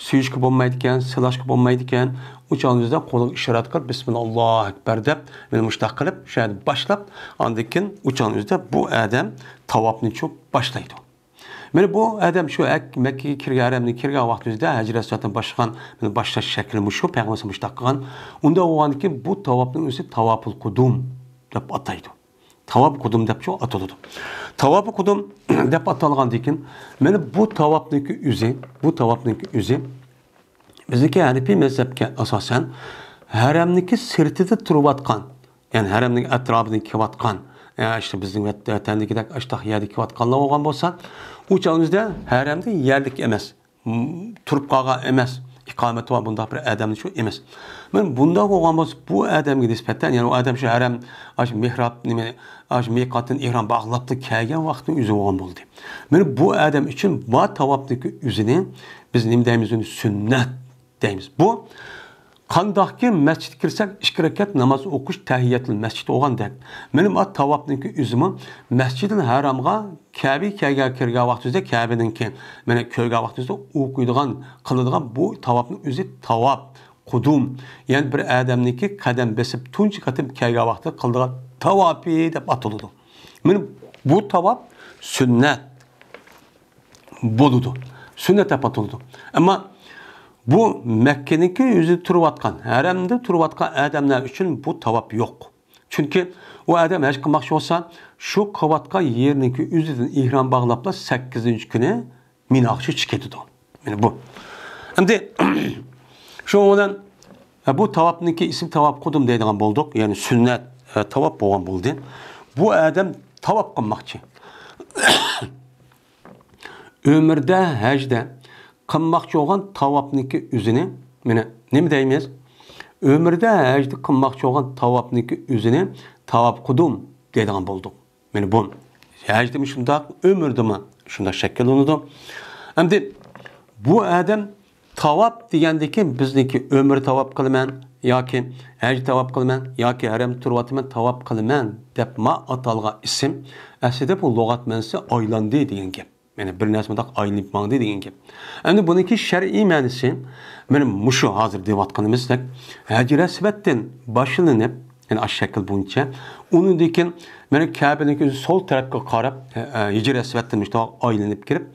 سۆيۈشكە بولمايدىكەن، سىلاشقا بولمايدىكەن، ئۇ چاغنىڭ ئۆزىدە قولىغا ئىشارەت قىلىپ، بىسمىللا، ئاللاھۇ ئەكبەر دەپ، مانا مۇشۇنداق قىلىپ، شۇ يەردە باشلاپ، ئاندىن كېيىن ئۇ چاغنىڭ ئۆزىدە بۇ ئادەم تاۋاپنىچۇ باشلايدۇ. مانا بۇ ئادەم شۇ ھەك-، مەككىگە كىرگەن، ھەرەمگە كىرگەن ۋاقتىمىزدا ھەجەر ئەسۋەدتىن باشلىغان، مانا باشلاش شەكلى مۇشۇ، پەيغەمبەر مۇشۇنداق قىلغان. ئۇنداق بولغاندىن كېيىن بۇ تاۋاپنىڭ ئۆزى تاۋاپۇل قۇدۇم دەپ ئاتايدۇ. تاۋاپ قۇدۇم دەپچۇ ئاتىلىدۇ. تاۋاپ قۇدۇم دەپ ئاتالغاندىن كېيىن، مانا بۇ تاۋاپنىڭكى ئۆزى، بۇ تاۋاپنىڭكى ئۆزى بىزنىڭكى ھەنىپىي مەزھەپكە ئاساسەن، ھەرەمنىڭكى سىرتىدا تۇرۇۋاتقان، يەنى ھەرەمنىڭ ئەتراپىدىن كېلىۋاتقان، ئە، ئىشتە بىزنىڭ ۋەت-، ۋەتەندىكىدەك ئاشتاق يەردە كېلىۋاتقانلار بولغان بولسا، ئۇ چاغىمىزدا ھەرەمدە يەرلىك ئەمەس، م-، تۇرۇپ قالغان ئەمەس، ئىقامىتى بار بۇنداق بىر ئادەمنى شۇ ئەمەس. مانا بۇنداق بولغان بولسا، بۇ ئادەمگە نىسبەتەن، يەنى ئۇ ئادەم شۇ ھەرەم، ئاشۇ مېھراب، نېمە، ئاشۇ مىقاتتىن ئېھرام باغلاپلا كەلگەن ۋاقىتنىڭ ئۆزى بولغان بولدى. مانا بۇ ئادەم ئۈچۈن بۇ تاۋاپنىڭكى ئۆزىنى بىز نېمە دەيمىز؟ ئۇنى سۈننەت دەيمىز. بۇ قانداقكى مەسچىتكە كىرسەك، ئىككى رەكەت ناماز ئوقۇش تەھىيەتۇل مەسچىت بولغاندەك، مانا بۇ تاۋاپنىڭكى ئۆزىمۇ مەسچىدىل ھەرامغا كەبە كەلگەن، كىرگەن ۋاقتىمىزدا، كەبىنىڭكى، مانا كۆرگەن ۋاقتىمىزدا ئوقۇيدىغان، قىلىدىغان بۇ تاۋاپنىڭ ئۆزى تاۋاپ قۇدۇم. يەنى بىر ئادەمنىڭكى قەدەم بېسىپ تۇنجى قېتىم كەلگەن ۋاقتىدا قىلىدىغان تاۋاپى دەپ ئاتىلىدۇ. مانا بۇ تاۋاپ سۈننەت بولىدۇ. سۈننەت دەپ ئاتىلىدۇ. ئەمما بۇ مەككىنىڭكى ئۆزىدە تۇرۇۋاتقان، ھەرەمدە تۇرۇۋاتقان ئادەملەر ئۈچۈن بۇ تاۋاپ يوق. چۈنكى ئۇ ئادەم ھەج قىلماقچى بولسا، شۇ قىلىۋاتقان يېرىنىڭكى ئۆزىدىن ئېھرام باغلاپلا سەككىزىنچى كۈنى مىناغا چۈشۈپ كېتىدۇ. مانا بۇ. ئەمدى شۇنىڭ بىلەن، ھە، بۇ تاۋاپنىڭكى ئىسمى تاۋاپ قۇدۇم دەيدىغان بولدۇق. يەنى سۈننەت، ھە، تاۋاپ بولغان بولدى. بۇ ئادەم تاۋاپ قىلماقچى. ئۆمرىدە، ھەجدە قىلماقچى بولغان تاۋاپنىڭكى ئۆزىنى، مانا نېمە دەيمىز؟ ئۆمرىدە ھەجدە قىلماقچى بولغان تاۋاپنىڭكى ئۆزىنى تاۋاپ قۇدۇم دەيدىغان بولدۇق. مانا بۇ ھەجدىمۇ شۇنداق، ئۆمرىدىمۇ شۇنداق شەكىللىنىدۇ. ئەمدى بۇ ئادەم تاۋاپ دېگەندىكى بىزنىڭكى ئۆمرە تاۋاپ قىلىمەن ياكى ھەج تاۋاپ قىلىمەن ياكى ھەرەمدە تۇرۇۋاتىمەن، تاۋاپ قىلىمەن دەپ ما ئاتالغان ئىسىم، ئەسلىدە بۇ لۇغەت مەنىسى ئايلاندى دېگەن گەپ. يەنى بىر نەرسە مۇنداق ئايلىنىپ ماڭدى دېگەن گەپ. ئەمدى بۇنىڭكى شەرئىي مەنىسى، مانا مۇشۇ ھازىر دەۋاتقىنىمىزدەك، ھەجرىي ئەسۋەدتىن باشلىنىپ، يەنى ئاشۇ شەكىل بويىچە، ئۇنىڭدىن كېيىن مانا كەبىنىڭكى ئۆزى سول تەرەپكە قاراپ، ھە، ھە، ھەجرىي ئەسۋەدتىن مۇشۇنداق ئايلىنىپ كىرىپ،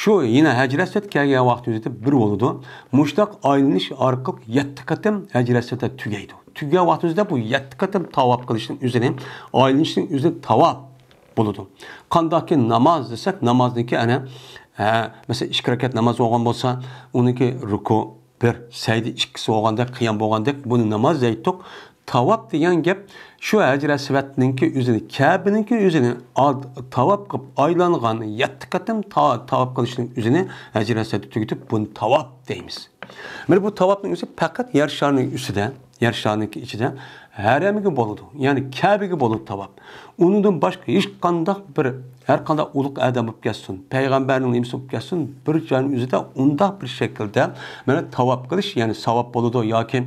شۇ يەنە ھەجرىي ئەسۋەد كەلگەن ۋاقتى ئۆزىدە بىر بولىدۇ. مۇشۇنداق ئايلىنىش ئارقىلىق يەتتە قېتىم ھەجرىي ئەسۋەدتە تۈگەيدۇ. تۈگىگەن ۋاقتى ئۆزىدە بۇ يەتتە قېتىم تاۋاپ قىلىشنىڭ ئۆزىنى، ئايلىنىشنىڭ ئۆزىنى تاۋاپ بولىدۇ. قانداقكى ناماز دېسەك، نامازنىڭكى ئەنە، ھە، مەسىلەن، ئىككى رەكەت ناماز بولغان بولسا، ئۇنىڭكى رۇكۇ بىر، سەجدە ئىككىسى بولغاندەك، قىيام بولغاندەك، بۇنى ناماز دەيتتۇق. تاۋاپ دېگەن گەپ شۇ ھەجرە ئەسۋەدنىڭكى ئۆزىنى، كەبىنىڭكى ئۆزىنى ئاد-، تاۋاپ قىلىپ ئايلانغان يەتتە قېتىم تا-، تاۋاپ قىلىشنىڭ ئۆزىنى ھەجرە ئەسۋەدتە تۈگىتىپ، بۇنى تاۋاپ دەيمىز. مانا بۇ تاۋاپنىڭ ئۆزى پەقەت يەر شارىنىڭ ئۈستىدە، يەر شارىنىڭكى ئىچىدە ھەرەمگە بولىدۇ، يەنى كەبىگە بولىدۇ تاۋاپ. ئۇنىڭدىن باشقا ھېچقانداق بىر، ھەر قانداق ئۇلۇغ ئادەم بولۇپ كەتسۇن، پەيغەمبەرنىڭ نېمىسى بولۇپ كەتسۇن، بىر جاينىڭ ئۆزىدە ئۇنداق بىر شەكىلدە مانا تاۋاپ قىلىش، يەنى ساۋاب بولىدۇ ياكى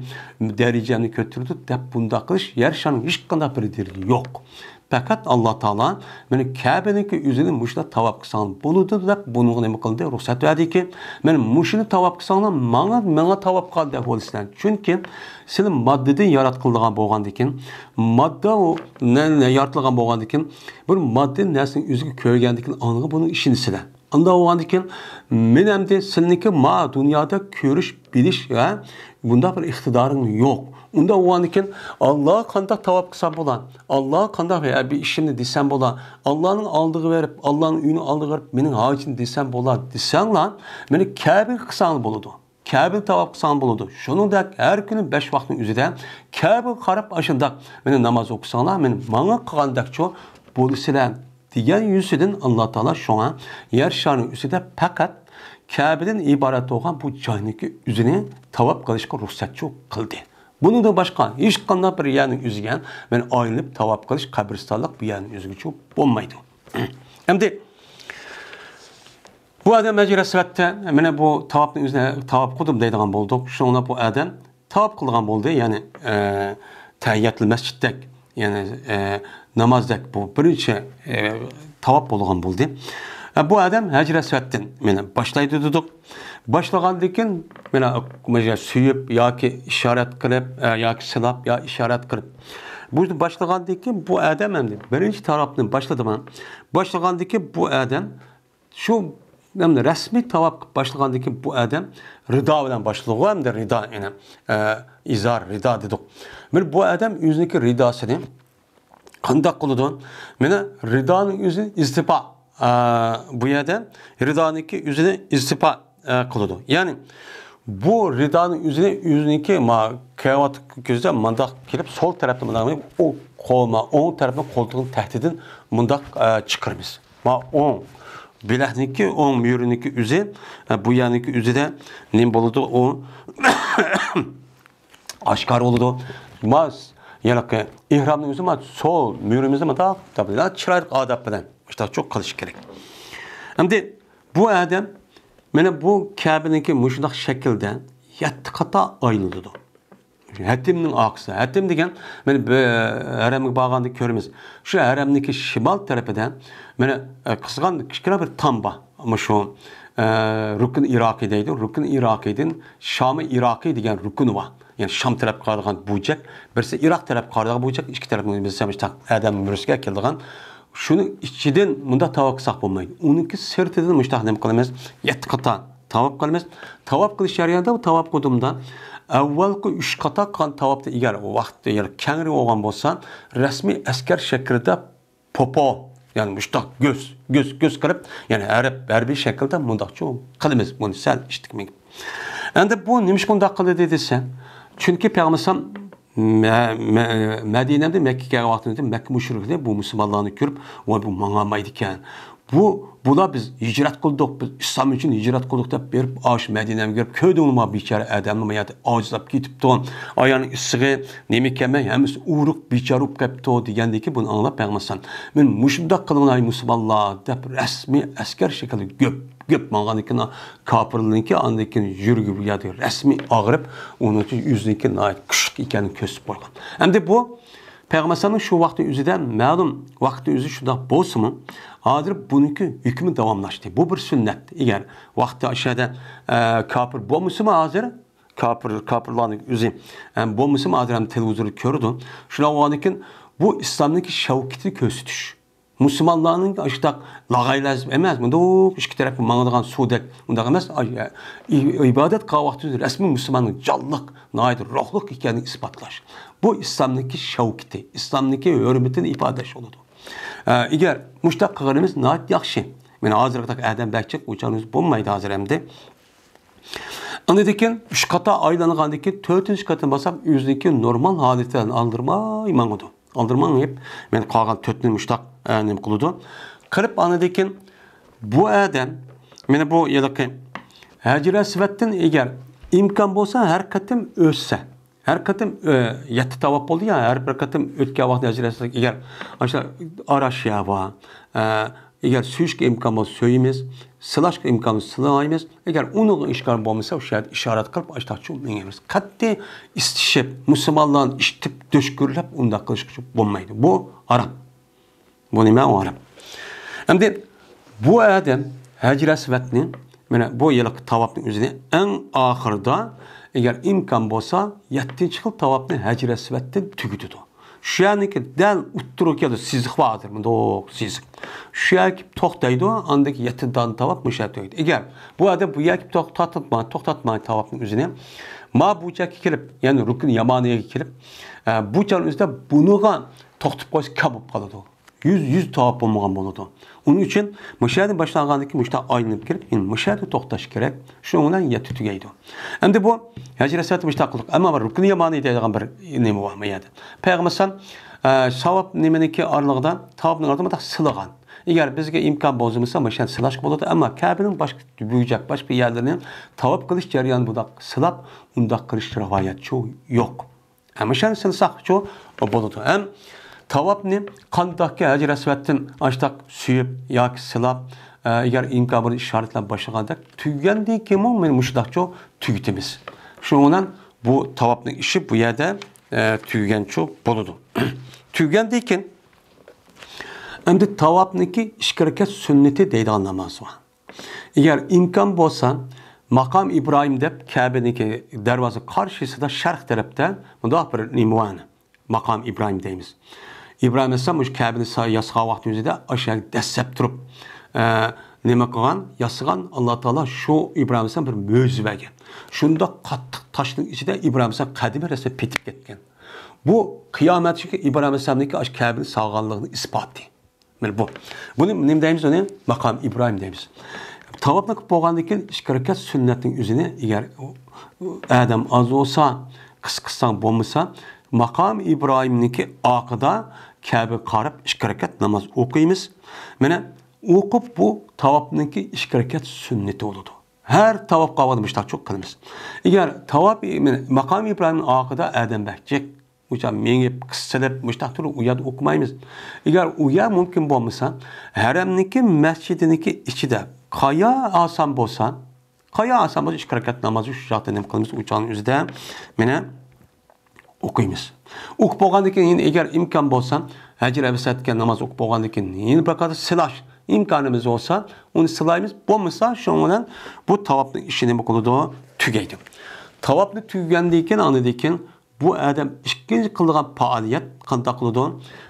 دەرىجەمنى كۆتۈرىدۇ دەپ بۇنداق قىلىش يەر شارىنىڭ ھېچقانداق بىر دېرىكى يوق. پەقەت ئاللا تائالا مانا كەبىنىڭكى ئۆزىنى مۇشۇنداق تاۋاپ قىلساڭ بولىدۇ دەپ بۇنىڭغا نېمە قىلدى؟ رۇخسەت بەردىكى، مانا مۇشۇنى تاۋاپ قىلساڭلار ماڭا، ماڭا تاۋاپ قىل دەپ بولىسىلەر. چۈنكى سىلەر ماددىدىن ياراتقىلىدىغان بولغاندىكىن، ماددا ئۇ نە-، نە-، يارىتىلغان بولغاندىكىن، بىر ماددىي نەرسىنى ئۆزىگە كۆرگەندىكىن، ئاندىن بۇنىڭ ئىشىنىسىلەر. ئانداق بولغاندىكىن، مېنىڭ ئەمدى سىلىنىڭكى ما دۇنيادا كۆرۈش، بىلىش ۋە بۇنداق بىر ئىقتىدارىڭ يوق. ئۇنداق بولغاندىكىن، ئاللاغا قانداق تاۋاپ قىلسام بولا؟ ئاللاغا قانداق بىر ئىشىمنى دېسەم بولا؟ ئاللانىڭ ئالدىغا بېرىپ، ئاللانىڭ ئۆيىنىڭ ئالدىغا بېرىپ، مېنىڭ ھاجىتىمنى دېسەم بولا دېسەڭلار، مېنى كەبىگە قىلساڭلار بولىدۇ. كەبىنى تاۋاپ قىلساڭ بولىدۇ. شۇنىڭدەك ھەر كۈنى بەش ۋاقىتنىڭ ئۆزىدە كەبىگە قاراپ ئاشۇنداق مېنى ناماز ئوقۇساڭلار، مېنى ماڭا قىلغاندەكچۇ بولىسىلەر دېگەن يۈزىدىن ئاللا تائالا شۇڭا يەر شارىنىڭ ئۈستىدە پەقەت كەبىدىن ئىبارەت بولغان بۇ جاينىڭكى ئۆزىنى تاۋاپ قىلىشقا رۇخسەتچۇ قىلدى. بۇنىڭدىن باشقا ھېچقانداق بىر يەرنىڭ ئۆزىگە مانا ئايلىنىپ تاۋاپ قىلىش، قەبرىستانلىق بۇ يەرنىڭ ئۆزىگىچۇ بولمايدۇ. ئەمدى بۇ ئادەم ھەجرى ئەسۋەدتە مانا بۇ تاۋاپنى ئۆزىنى تاۋاپ قىلدىم دەيدىغان بولدۇق. شۇنىڭ بىلەن بۇ ئادەم تاۋاپ قىلغان بولدى. يەنى، ئە، تەھىيەتۇل مەسجىدتەك، يەنى، ئە، نامازدەك بۇ بىرىنچى، ئە، تاۋاپ بولغان بولدى. ئە، بۇ ئادەم ھەجرى ئەسۋەدتىن مانا باشلايدۇ دېدۇق. باشلىغاندىن كېيىن مانا، مانا سۆيۈپ ياكى ئىشارەت قىلىپ، ئە، ياكى سىلاپ يا ئىشارەت قىلىپ. بۇ باشلىغاندىن كېيىن بۇ ئادەم ئەمدى بىرىنچى تاۋاپنى باشلىدىما؟ باشلىغاندىن كېيىن بۇ ئادەم شۇ، ئەمدى رەسمىي تاۋاپ قىلىپ باشلىغاندىن كېيىن بۇ ئادەم رىدا بىلەن باشلىدىغۇ، ئەمدى رىدا، يەنى، ئە، ئىزار، رىدا دېدۇق. مانا بۇ ئادەم ئۆزىنىڭكى رىداسىنى قانداق قىلىدۇ؟ مانا رىدانىڭ ئۆزى ئىزتىپا. ئە، بۇ يەردە رىدانىڭكى ئۆزىنى ئىزتىپا، ئە، قىلىدۇ. يەنى بۇ رىدانىڭ ئۆزىنى، ئۆزىنىڭكى ما كەۋات كۆزىدە مانداق كېلىپ، سول تەرەپتە مانداق، ئۇ قول-، ما ئوڭ تەرەپنىڭ قولتۇقىنىڭ تەھتىدىن مۇنداق، ئە، چىقىرىمىز. ما ئوڭ بىلەكنىڭكى، ئوڭ مۈرىنىڭكى ئۆزى، ئە، بۇ يەرنىڭكى ئۆزىدە نېمە بولىدۇ؟ ئۇ ئاشكارا بولىدۇ. ما، يەنى ئېھرامنىڭ ئۆزى ما سول مۈرىمىزنى مۇنداق چىرايلىق ئادەت بىلەن مۇشۇنداقچۇ قىلىش كېرەك. ئەمدى بۇ ئادەم مانا بۇ كەبىنىڭكى مۇشۇنداق شەكىلدە يەتتە قاتا ئايلىنىدۇ. ھەتىمنىڭ ئارقىسى. ھەتىم دېگەن، مانا بۇ ھەرەمگە بارغاندا كۆرىمىز. شۇ ھەرەمنىڭكى شىمال تەرىپىدە مانا، ئە، قىزغان كىچىككىنە بىر تام بار. ئەمما شۇ، ئە، رۇكن ئىراقىي دەيدۇ. رۇكن ئىراقىيدىن شامى ئىراقىي دېگەن رۇكنى بار. يەنى شام تەرەپكە قارىغان بۇرجەك، بىرسى ئىراق تەرەپكە قارىغان بۇرجەك، ئىككى تەرەپنىڭ بىرسى مۇشۇنداق ئادەم مۈرىسىگە كېلىدىغان. شۇنىڭ ئىچىدىن مۇنداق تاۋاپ قىلساق بولمايدۇ. ئۇنىڭكى سىرتىدىن مۇشۇنداق نېمە قىلىمىز؟ يەتتە قاتا تاۋاپ قىلىمىز. تاۋاپ قىلىش جەريانىدا بۇ تاۋاپ قىلدۇمدا ئەۋۋەلقى ئۈچ قاتا قىلغان تاۋاپتا ئەگەر ۋاقىت يەنە كەڭرى بولغان بولسا، رەسمىي ئەسكەر شەكلىدە پوپو، يەنى مۇشۇنداق گۆس، گۆس، گۆس قىلىپ، يەنى ھەرپ، ھەربىي شەكىلدە مۇنداقچۇ قىلىمىز. بۇنى سەل ئىشتىك مېڭىپ. ئەمدى بۇ نېمىشقا ئۇنداق قىلدى دېسە، چۈنكى پەيغەمبەر مە-، مە-، مەدىنەدىن مەككىگە كەلگەن ۋاقتىدا مەككە مۇشرىكلىرى بۇ مۇسۇلمانلارنى كۆرۈپ، ۋاي، بۇ ماڭالمايدىكەن. بۇ، بۇلار بىز ھىجرەت قىلدۇق، بىز ئىسلام ئۈچۈن ھىجرەت قىلدۇق دەپ بېرىپ، ئاشۇ مەدىنەگە كىرىپ، كۆردۈڭلارمۇ بىچارە ئادەمنى، ما يەردە ئاجىزلاپ كېتىپتۇ. ئايالنىڭ ئىسسىقى نېمە ئىكەنمەن، ھەممىسى ئورۇق، بىچارە بولۇپ قېپتۇ دېگەندىكىن بۇنى ئاڭلاپ پەيغەمبەر ئەلەيھىسسالام، مەن مۇشۇنداق قىلىمەن ئاي مۇسۇلمانلار دەپ رەسمىي ئەسكەر شەكلىدە گۆپ، گۆپ ماڭغاندىكىن كاپىرلارنىڭكى ئاندىن كېيىن يۈرىكى بۇ يەردە رەسمىي ئاغرىپ، ئۇنىڭ ئۈچۈن ئۆزىنىڭكى ناھايىتى كۈچلۈك ئىكەنلىكىنى كۆرسىتىپ قويغان. ئەمدى بۇ پەيغەمبەر ئەلەيھىسسالامنىڭ شۇ ۋاقتى ئۆزىدە مەلۇم، ۋاقتى ئۆزى شۇنداق بولسىمۇ، ھازىر بۇنىڭكى ھۆكمى داۋاملاشتى. بۇ بىر سۈننەت. ئەگەر ۋاقتى ئاشۇ يەردە، ئە، كاپىر بولمىسىمۇ ھازىر، كاپىر، كاپىرلارنىڭ ئۆزى، ئە، بولمىسىمۇ ھازىر ھەم تېلېۋىزوردا كۆرىدۇ. شۇنداق بولغاندىكىن بۇ ئىسلامنىڭكى شەۋكىتىنى كۆرسىتىش. مۇسۇلمانلارنىڭ ئاشۇنداق لاغايلار ئەمەس، مۇنداق ئىككى تەرەپكە ماڭىدىغان سۇدەك، ئۇنداق ئەمەس. ئاي-، ئى-، ئىبادەت قىلغان ۋاقتىدا رەسمىي مۇسۇلماننىڭ جانلىق، ناھايىتى روھلۇق ئىكەنلىكىنى ئىسپاتلاش. بۇ ئىسلامنىڭكى شەۋكىتى، ئىسلامنىڭكى ھۆرمىتىنى ئىپادىلەش بولىدۇ. ئە، ئەگەر مۇشۇنداق قىلغىنىمىز ناھايىتى ياخشى. مانا ھازىرقىدەك ئادەم بەك جىق، ئۇ چاغ بولمايدۇ ھازىر ئەمدى. ئاندىن كېيىن ئۈچ قاتا ئايلانغاندىن كېيىن تۆتىنچى قېتىم باسسام ئۆزىنىڭكى نورمال ھالىتىدە ئالدىرىماي ماڭىدۇ. ئالدىرىماي مېڭىپ، مەن قالغان تۆتنى مۇشتاق، ئە، نېمە قىلىدۇ. قىلىپ ئاندىن كېيىن بۇ ئادەم، مانا بۇ ھېلىقى ھەجرى ئەسۋەدتىن ئەگەر ئىمكان بولسا ھەر قېتىم ئۆتسە، ھەر قېتىم، ئە، يەتتە تاۋاپ بولدى يا، ھەر بىر قېتىم ئۆتكەن ۋاقىتتا ھەجرى ئەسۋەد ئەگەر ئاشۇ ئاراش يا بار، ئە، ئەگەر سۆيۈشكە ئىمكان بولسا سۆيىمىز، سىلاشقا ئىمكان بولسا سىلايمىز. ئەگەر ئۇنىڭغا ئىمكان بولمىسا، ئۇ شۇ يەردە ئىشارەت قىلىپ، ئاشتاق چوڭ مېڭىمىز. قەتئىي ئىسسىشىپ، مۇسۇلمانلارنى ئىشتىپ، دۆشكۈرلەپ، ئۇنداق قىلىشقا بولمايدۇ. بۇ ھارام. بۇ نېمە؟ ئۇ ھارام. ئەمدى بۇ ئادەم ھەجرى ئەسۋەدنى، مانا بۇ ھېلىقى تاۋاپنىڭ ئۆزىنى ئەڭ ئاخىرىدا، ئەگەر ئىمكان بولسا، يەتتىنچى خىل تاۋاپنى ھەجرى ئەسۋەدتىن تۈگىتىدۇ. شۇ يەرنىڭكى دەل ئوتتۇرىغا كېلىدۇ، سىزىق بار ھازىر، مۇنداق سىزىق. شۇ يەرگە كېلىپ توختايدۇ، ئاندىن كېيىن يەتتە دانە تاۋاپ مۇشۇ يەردە تۈگەيدۇ. ئەگەر بۇ ئادەم بۇ يەرگە كېلىپ توختاتماي، توختاتماي تاۋاپنىڭ ئۆزىنى، ما بۇ يەرگە كېلىپ، يەنى رۇكن يامانىيەگە كېلىپ، ئە، بۇ چاغنىڭ ئۆزىدە بۇنىڭغا توختىتىپ قويسا كەم بولۇپ قالىدۇ. يۈز، يۈز تاۋاپ بولمىغان بولىدۇ. ئۇنىڭ ئۈچۈن مۇشۇ يەردىن باشلانغاندىن كېيىن مۇشۇنداق ئايلىنىپ كېلىپ، يەنە مۇشۇ يەردە توختاش كېرەك. شۇنىڭ بىلەن يەتتە تۈگەيدۇ. ئەمدى بۇ ھەجرى ئەسۋەدتە مۇشۇنداق قىلدۇق. ئەمما بىر رۇكنى يامانى دەيدىغان بىر نېمە بار بۇ يەردە. پەيغەمبەر ئەلەيھىسسالام، ئە، ساۋاب نېمىنىڭكى ئارىلىقىدا، تاۋاپنىڭ ئارىلىقىدا مۇنداق سىلىغان. ئەگەر بىزگە ئىمكان بولسا، مۇشۇ يەردە سىلاشقا بولىدۇ. ئەمما كەبىنىڭ باشقا بۆجەك، باشقا يەرلىرىنى تاۋاپ قىلىش جەريانىدا بۇنداق سىلاپ، ئۇنداق قىلىش رىۋايەتچۇ يوق. ھەم ئىشەنسىنساقچۇ بولىدۇ. ھەم تاۋاپنى قانداقكى ھەجرى ئەسۋەدتىن ئاشتاق سۆيۈپ ياكى سىلاپ، ئە، ئەگەر ئىمكان بولسا ئىشارەتلەپ باشلىغاندەك تۈگىگەندىن كېيىنمۇ مانا مۇشۇنداقچۇ تۈگىتىمىز. شۇنىڭ بىلەن بۇ تاۋاپنىڭ ئىشى بۇ يەردە، ئە، تۈگىگەنچۇ بولىدۇ. تۈگىگەندىن كېيىن ئەمدى تاۋاپنىڭكى ئىككى رەكەت سۈننىتى دەيدىغان ناماز بار. ئەگەر ئىمكان بولسا، ماقام ئىبراھىم دەپ كەبىنىڭكى دەرۋازا قارشىسىدا شەرق تەرەپتە مۇنداق بىر نېمە بار. ماقام ئىبراھىم دەيمىز. ئىبراھىم ئەلەيھىسسالام مۇشۇ كەبىنى سا-، ياسىغان ۋاقتى ئۆزىدە ئاشۇ يەرگە دەسسەپ تۇرۇپ، ئە، نېمە قىلغان؟ ياسىغان. ئاللا تائالا شۇ ئىبراھىم ئەلەيھىسسالام بىر مۆجىزە بەرگەن. شۇنداق قاتتىق تاشنىڭ ئىچىدە ئىبراھىم ئەلەيھىسسالام قەدىمى رەسمى پېتىپ كەتكەن. بۇ قىيامەتتىكى ئىبراھىم ئەلەيھىسسالامنىڭكى ئاشۇ كەبىنى سالغانلىقىنىڭ ئىسپاتى. مانا بۇ. بۇنى نېمە دەيمىز ئۇنى؟ ماقام ئىبراھىم دەيمىز. تاۋاپنى قىلىپ بولغاندىن كېيىن ئىككى رەكەت سۈننەتنىڭ ئۆزىنى ئەگەر ئادەم ئاز بولسا، قىسقىساڭ بولمىسا، ماقام ئىبراھىمنىڭكى ئارقىدا كەبىگە قاراپ ئىككى رەكەت ناماز ئوقۇيمىز. مانا ئوقۇپ بۇ تاۋاپنىڭكى ئىككى رەكەت سۈننىتى بولىدۇ. ھەر تاۋاپ قىلغاندا مۇشۇنداق قىلىمىز. ئەگەر تاۋاپ، ماقام ئىبراھىمنىڭ ئارقىدا ئادەم بەك جىق، ئۇچا مېڭىپ، قىستىلىپ، مۇشۇنداق تۇرۇپ ئۇ يەردە ئوقۇمايمىز. ئەگەر ئۇ يەر مۇمكىن بولمىسا، ھەرەمنىڭكى مەسچىتىنىڭكى ئىچىدە قايا ئاسان بولسا، قايا ئاسان بولسا ئىككى رەكەت نامازنى شۇ چاغدا نېمە قىلىمىز؟ ئۇ چاغنىڭ ئۆزىدە مانا ئوقۇيمىز. ئوقۇپ بولغاندىن كېيىن يەنە ئەگەر ئىمكان بولسا، ھەجرى ئەسۋەدكە ناماز ئوقۇپ بولغاندىن كېيىن يەنە بىر قاتار سىلاش ئىمكانىمىز بولسا، ئۇنى سىلايمىز. بولمىسا، شۇنىڭ بىلەن بۇ تاۋاپنىڭ ئىشى نېمە قىلىدۇ؟ تۈگەيدۇ. تاۋاپنى تۈگىگەندىن كېيىن، ئاندىن كېيىن بۇ ئادەم ئىككىنچى قىلىدىغان پائالىيەت قانداق قىلىدۇ؟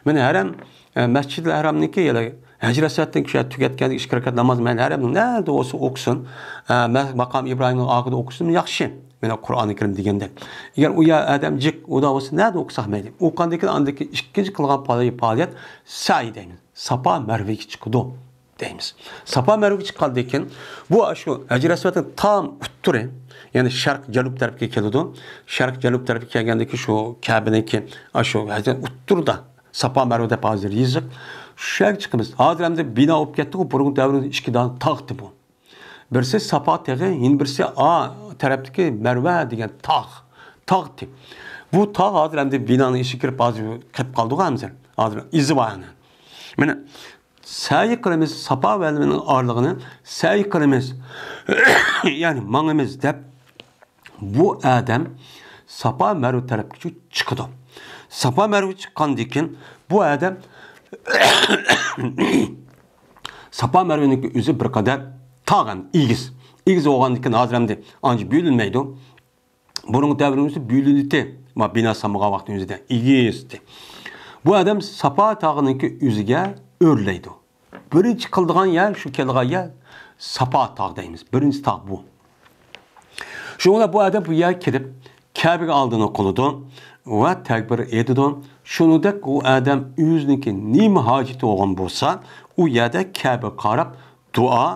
مانا ھەرەم، ئە، مەسجىدىل ھەرەمنىكى يەنى ھەجرى ئەسۋەدتىن كىشى تۈگەتكەندىن ئىككى رەكەت ناماز مەن ھەرەمنىڭ نەدە بولسا ئوقۇسۇن، ئە، مە-، ماقام ئىبراھىمنىڭ ئارقىدا ئوقۇسىمۇ ياخشى. مانا قۇرئانى كەرىم دېگەندەك. ئەگەر ئۇ يەر ئادەم جىق، ئۇدا بولسا نەدە ئوقۇساق مەيلى. ئوقۇغاندىن كېيىن ئاندىن كېيىن ئىككىنچى قىلغان پائالىيەت، پائالىيەت سەي دەيمىز. ساپا مەرۋىگە چىقىدۇ دەيمىز. ساپا مەرۋىگە چىققاندىن كېيىن، بۇ ئاشۇ ھەجرى ئەسۋەدنىڭ تام ئوتتۇرى، يەنى شەرق جەنۇب تەرەپكە كېلىدۇ. شەرق جەنۇب تەرەپكە كەلگەندىن كېيىن شۇ كەبىنىڭكى ئاشۇ ھەجرى ئوتتۇرىدا ساپا مەرۋە دەپ ھازىر يېزىق. شۇ يەرگە چىقىمىز. ھازىر ئەمدى بىنا بولۇپ كەتتىغۇ، بۇرۇنقى دەۋرنىڭ ئىككى دانە تاغتى بۇ. بىرسى ساپا تېغى، يەنە بىرسى ئا تەرەپتىكى مەرۋە دېگەن تاغ. تاغتى. بۇ تاغ ھازىر ئەمدى بىنانىڭ ئىچىگە كىرىپ ھازىر كېتىپ قالدىغۇ ھازىر. ھازىر ئىزى بار يەنە. مانا سەي قىلىمىز، ساپا ۋە مەرۋىنىڭ ئارىلىقىنى سەي قىلىمىز، يەنى ماڭىمىز دەپ بۇ ئادەم ساپا مەرۋە تەرەپكە چىقىدۇ. ساپا مەرۋە چىققاندىن كېيىن بۇ ئادەم ساپا مەرۋىنىڭكى ئۆزى بىر قەدەر تاغ ھەم ئېگىز. ئېگىز بولغاندىن كېيىن ھازىر ئەمدى ئانچە بۆلۈنمەيدۇ. بۇرۇنقى دەۋرىمىزدە بۆلۈنىتى، ما بىنا سالمىغان ۋاقتىنىڭ ئۆزىدە ئېگىز. بۇ ئادەم ساپا تاغىنىڭكى ئۆزىگە ئۆرلەيدۇ. بىرىنچى قىلىدىغان يەر، شۇ كېلىدىغان يەر ساپا تاغ دەيمىز. بىرىنچى تاغ بۇ. شۇڭا بۇ ئادەم بۇ يەرگە كېلىپ، كەبىگە ئالدىنى قىلىدۇ ۋە تەكبىر ئېيتىدۇ. شۇنىڭدەك ئۇ ئادەم ئۆزىنىڭكى نېمە ھاجىتى بولغان بولسا، ئۇ يەردە كەبىگە قاراپ دۇئا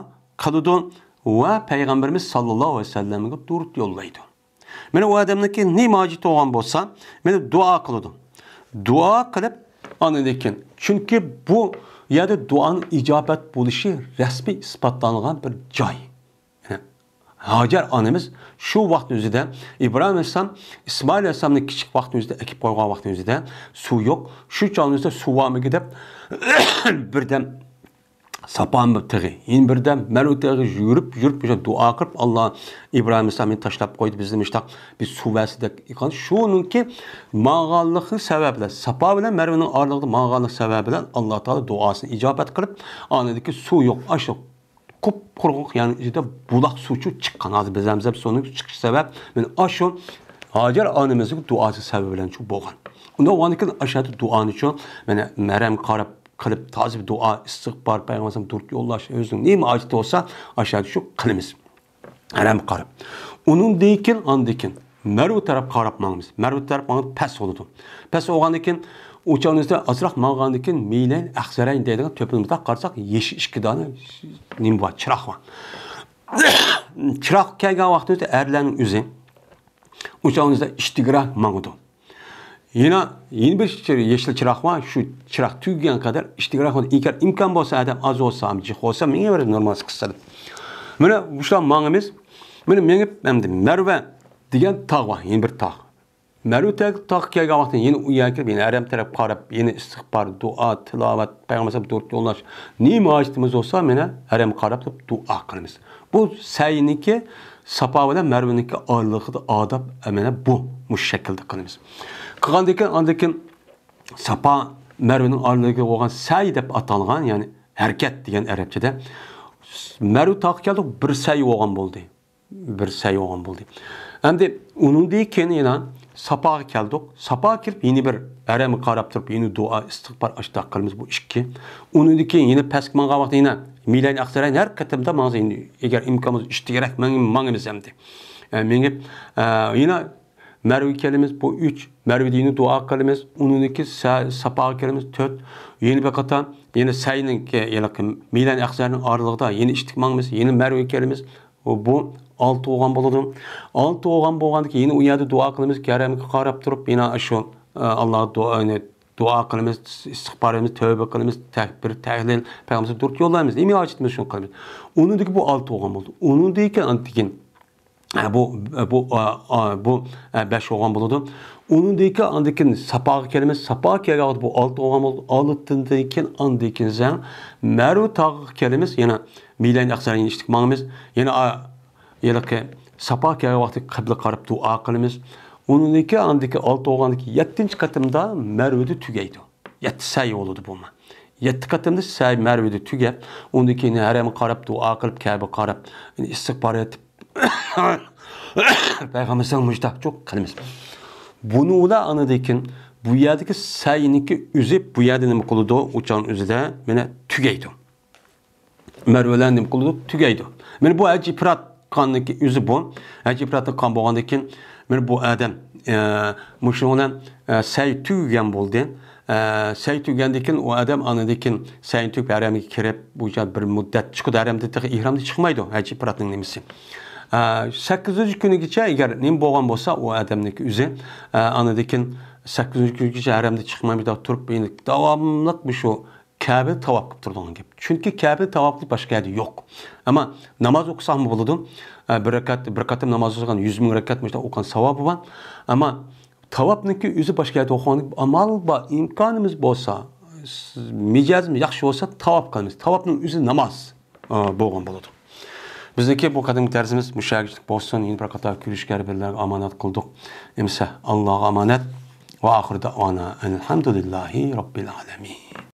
قىلىدۇ ۋە پەيغەمبىرىمىز ساللاللاھۇ ئەلەيھى ۋەسەللەمگە دۇرۇت يوللايدۇ. مانا ئۇ ئادەمنىڭكى نېمە ھاجىتى بولغان بولسا، مانا دۇئا قىلىدۇ. دۇئا قىلىپ، ئاندىن كېيىن، چۈنكى بۇ يەردە دۇئانىڭ ئىجابەت بولۇشى رەسمىي ئىسپاتلانغان بىر جاي. يەنى ھاجەر ئانىمىز شۇ ۋاقىتنىڭ ئۆزىدە ئىبراھىم ئەلەيھىسسالام ئىسمائىل ئەلەيھىسسالامنى كىچىك ۋاقىتنىڭ ئۆزىدە ئەكىپ قويغان ۋاقىتنىڭ ئۆزىدە سۇ يوق. شۇ چاغنىڭ ئۆزىدە سۇ بارمىكىن دەپ بىردەم ساپا تېغى، يەنە بىردەم مەرۋە تېغىغا يۈگۈرۈپ، يۈگۈرۈپ، مۇشۇ دۇئا قىلىپ، «ئاللا، ئىبراھىم ئەلەيھىسسالام مېنى تاشلاپ قويدى، بىزنى مۇشۇنداق بىر سۇ بەرسە» دەپ قىلغان. شۇنىڭكى ماڭغانلىقى سەۋەبىدىن، ساپا بىلەن مەرۋىنىڭ ئارىلىقىدا ماڭغانلىق سەۋەبى بىلەن ئاللا تائالا دۇئاسىنى ئىجابەت قىلىپ، ئاندىن كېيىن سۇ يوق، ئاشۇ قۇپقۇرۇق يەرنىڭ ئىچىدە بۇلاق سۇچۇ چىققان. ھازىر بىر زەمزەم سۇنىڭ چىقىش سەۋەب، مانا ئاشۇ ھاجەر ئانىمىزنىڭ دۇئاسى سەۋەبى بىلەن شۇ بولغان. ئۇنداق بولغاندىن كېيىن ئاشۇ يەردە دۇئانى شۇ، مانا ھەرەمگە قاراپ قىلىپ، تازا بىر دۇئا، ئىستىغپار، پەيغەمبەر ئەلەيھىسسالام دۇرۇت يوللاش، ئۆزىنىڭ نېمە ھاجىتى بولسا، ئاشۇ يەردە شۇ قىلىمىز. ھەرەمگە قاراپ. ئۇنىڭدىن كېيىن، ئاندىن كېيىن مەرۋە تەرەپ قاراپ ماڭىمىز. مەرۋە تەرەپ ماڭغان پەس بولىدۇ. پەس بولغاندىن كېيىن، ئۇ چاغنىڭ ئىچىدە ئازراق ماڭغاندىن كېيىن مەيلەن ئەخزەرەين دەيدىغان تۆپىنى مۇنداق قارىساق، يېشىل ئىككى دانە نېمە بار، چىراغ بار. چىراغ كەلگەن ۋاقتىدا ئەرلەرنىڭ ئۆزى ئۇ چاغنىڭ ئىچىدە ئىشتىكرەك ماڭىدۇ. يەنە، يەنە بىر چىر-، يېشىل چىراغ بار. شۇ چىراغ تۈگىگەن قەدەر ئىشتىكرەك ماڭىدۇ. ئەگەر ئىمكان بولسا، ئادەم ئاز بولسا، جىق بولسا، مېڭىۋېرىدۇ نورمال قىسسىدا. مانا مۇشۇلار ماڭىمىز. مانا مېڭىپ، ئەمدى مەرۋە دېگەن تاغ بار، يەنە بىر تاغ. مەرۋە تاغ، تاغ كەلگەن ۋاقتىدا يەنە ئۇ يەرگە كىرىپ، يەنە ھەرەم تەرەپ قاراپ، يەنە ئىستىغپار، دۇئا، تىلاۋەت، پەيغەمبەر ئەلەيھىسسالام دۇرۇت يوللاش، نېمە ھاجىتىمىز بولسا، مانا ھەرەمگە قاراپ تۇرۇپ دۇئا قىلىمىز. بۇ سەينىڭكى ساپا بىلەن مەرۋىنىڭكى ئارىلىقىدا ئاداب، مانا بۇ، مۇشۇ شەكىلدە قىلىمىز. قىلغاندىن كېيىن، ئاندىن كېيىن ساپا مەرۋىنىڭ ئارىلىقىدا بولغان سەي دەپ ئاتالغان، يەنى ھەرىكەت دېگەن ئەرەبچىدە. مەرۋە تاغقا كەلدۇق، بىر سەي بولغان بولدى. بىر سەي بولغان بولدى. ئەمدى ئۇنىڭدىن كېيىن يەنە ساپاغا كەلدۇق. ساپاغا كىرىپ يەنە بىر ھەرەمگە قاراپ تۇرۇپ يەنە دۇئا، ئىستىغپار، ئاشتاق قىلىمىز، بۇ ئىككى. ئۇنىڭدىن كېيىن يەنە پەسكە ماڭغان ۋاقىتتا يەنە مەيلەن ئەخزەرەين ھەر قېتىمدا ماڭسا يەنە ئەگەر ئىمكانىمىز ئىشتىكرەك ماڭ-، ماڭىمىز ئەمدى. ئە، مېڭىپ، ئە، يەنە مەرۋىگە كېلىمىز، بۇ ئۈچ. مەرۋىدە يەنە دۇئا قىلىمىز. ئۇنىڭدىن كېيىن سە-، ساپاغا كېلىمىز، تۆت. يەنە بىر قاتا، يەنە سەينىڭكى، يەنە مەيلەن ئەخزەرنىڭ ئارىلىقىدا يەنە ئىشتىك ماڭىمىز، يەنە مەرۋىگە كېلىمىز. بۇ، بۇ ئالتە بولغان بولىدۇ. ئالتە بولغان بولغاندىن كېيىن يەنە ئۇ يەردە دۇئا قىلىمىز، ھەرەمگە قاراپ تۇرۇپ، يەنە شۇ، ئە، ئاللاغا دۇئا، يەنى دۇئا قىلىمىز، ئىستىغپارىمىز، تەۋبە قىلىمىز، تەكبىر، تەھلىل، پەيغەمبەرگە دۇرۇت يوللايمىز، نېمە ھاجىتىمىز شۇنى قىلىمىز. ئۇنىڭدىن كېيىن بۇ ئالتە بولغان بولىدۇ. ئۇنىڭدىن كېيىن ئاندىن كېيىن، ئە، بۇ، بۇ، ئا، ئا، بۇ، ئە، بەش بولغان بولىدۇ. ئۇنىڭدىن كېيىن ئاندىن كېيىن ساپاغا كېلىمىز، ساپاغا كەلگەن ۋاقىت بۇ ئالتە بولغان بولىدۇ. ئالتىدىن كېيىن ئاندىن كېيىن زەڭ مەرۋە تاغىغا كېلىمىز، يەنە مەيلەن ئەخزەرەين ئىشتىك ماڭىمىز، يەنە، ئا، ھېلىقى ساپا كەلگەن ۋاقتى قىبلە قاراپ دۇئا قىلىمىز. ئۇنىڭدىن كېيىن ئاندىكى ئالتە بولغاندىكى يەتتىنچى قېتىمدا مەرۋىدە تۈگەيدۇ. يەتتە سەي بولىدۇ بۇمۇ. يەتتە قېتىمدا سەي مەرۋىدە تۈگەپ، ئۇندىن كېيىن ھەرەمگە قاراپ، دۇئا قىلىپ، كەبە قاراپ، ئىستىغپار ئېيتىپ، پەيغەمبەرنىڭ مۇشتاقچۇق قىلىمىز. بۇنى ئۇلار ئاندىن كېيىن بۇ يەردىكى سەينىڭكى ئۆزى بۇ يەردە نېمە قىلىدۇ؟ ئۇچان ئۆزىدە مانا تۈگەيدۇ. مەرۋىلەر نېمە قىلىدۇ؟ تۈگەيدۇ. مانا بۇ ھەج ئىپرات قىلغاندىكى ئۆزى بۇ. ھەج ئىپراتنى قىلغان بولغاندىن كېيىن، مانا بۇ ئادەم، ئە، مۇشۇنىڭ بىلەن، ئە، سەي تۈگىگەن بولدى. ئە، سەي تۈگىگەندىن كېيىن ئۇ ئادەم ئاندىن كېيىن سەينى تۈگۈپ ھەرەمگە كىرىپ، بۇ يەردە بىر مۇددەت چىقىدۇ. ھەرەمدە تېخى ئېھرامدا چىقمايدۇ، ھەج ئىپراتنىڭ نېمىسى. ئە، سەككىزىنچى كۈنىگىچە ئەگەر نېمە بولغان بولسا، ئۇ ئادەمنىڭكى ئۆزى، ئە، ئاندىن كېيىن سەككىزىنچى كۈنىگىچە ھەرەمدە چىقماي، مۇنداق تۇرۇپ، يەنە داۋاملىق مۇشۇ كەبىنى تاۋاپ قىلىپ تۇرىدىغان گەپ. چۈنكى كەبىنى تاۋاپ قىلىپ باشقا يەردە يوق. ئەمما ناماز ئوقۇساقمۇ بولىدۇ. ئە، بىر رەكەت، بىر قېتىم ناماز ئوقۇساق يۈز مىڭ رەكەت مۇشۇنداق ئوقۇغان ساۋابى بار. ئەمما تاۋاپنىڭكى ئۆزى باشقا يەردە ئوقۇغان ئامال بار، ئىمكانىمىز بولسا، مىجەزىمىز ياخشى بولسا تاۋاپ قىلىمىز. تاۋاپنىڭ ئۆزى ناماز، ئە، بولغان بولىدۇ. بىزنىڭكى بۇ قېتىمقى دەرسىمىز مۇشۇ يەرگىچىلىك بولسۇن. يەنە بىر قاتار كۆرۈشكە بىرلەرگە ئامانەت قىلدۇق. ئەمىسە ئاللاغا ئامانەت. ۋە ئاخىر دەئۋانا ئەنىل ھەمدۇلىللاھى رەببىل ئالەمىن.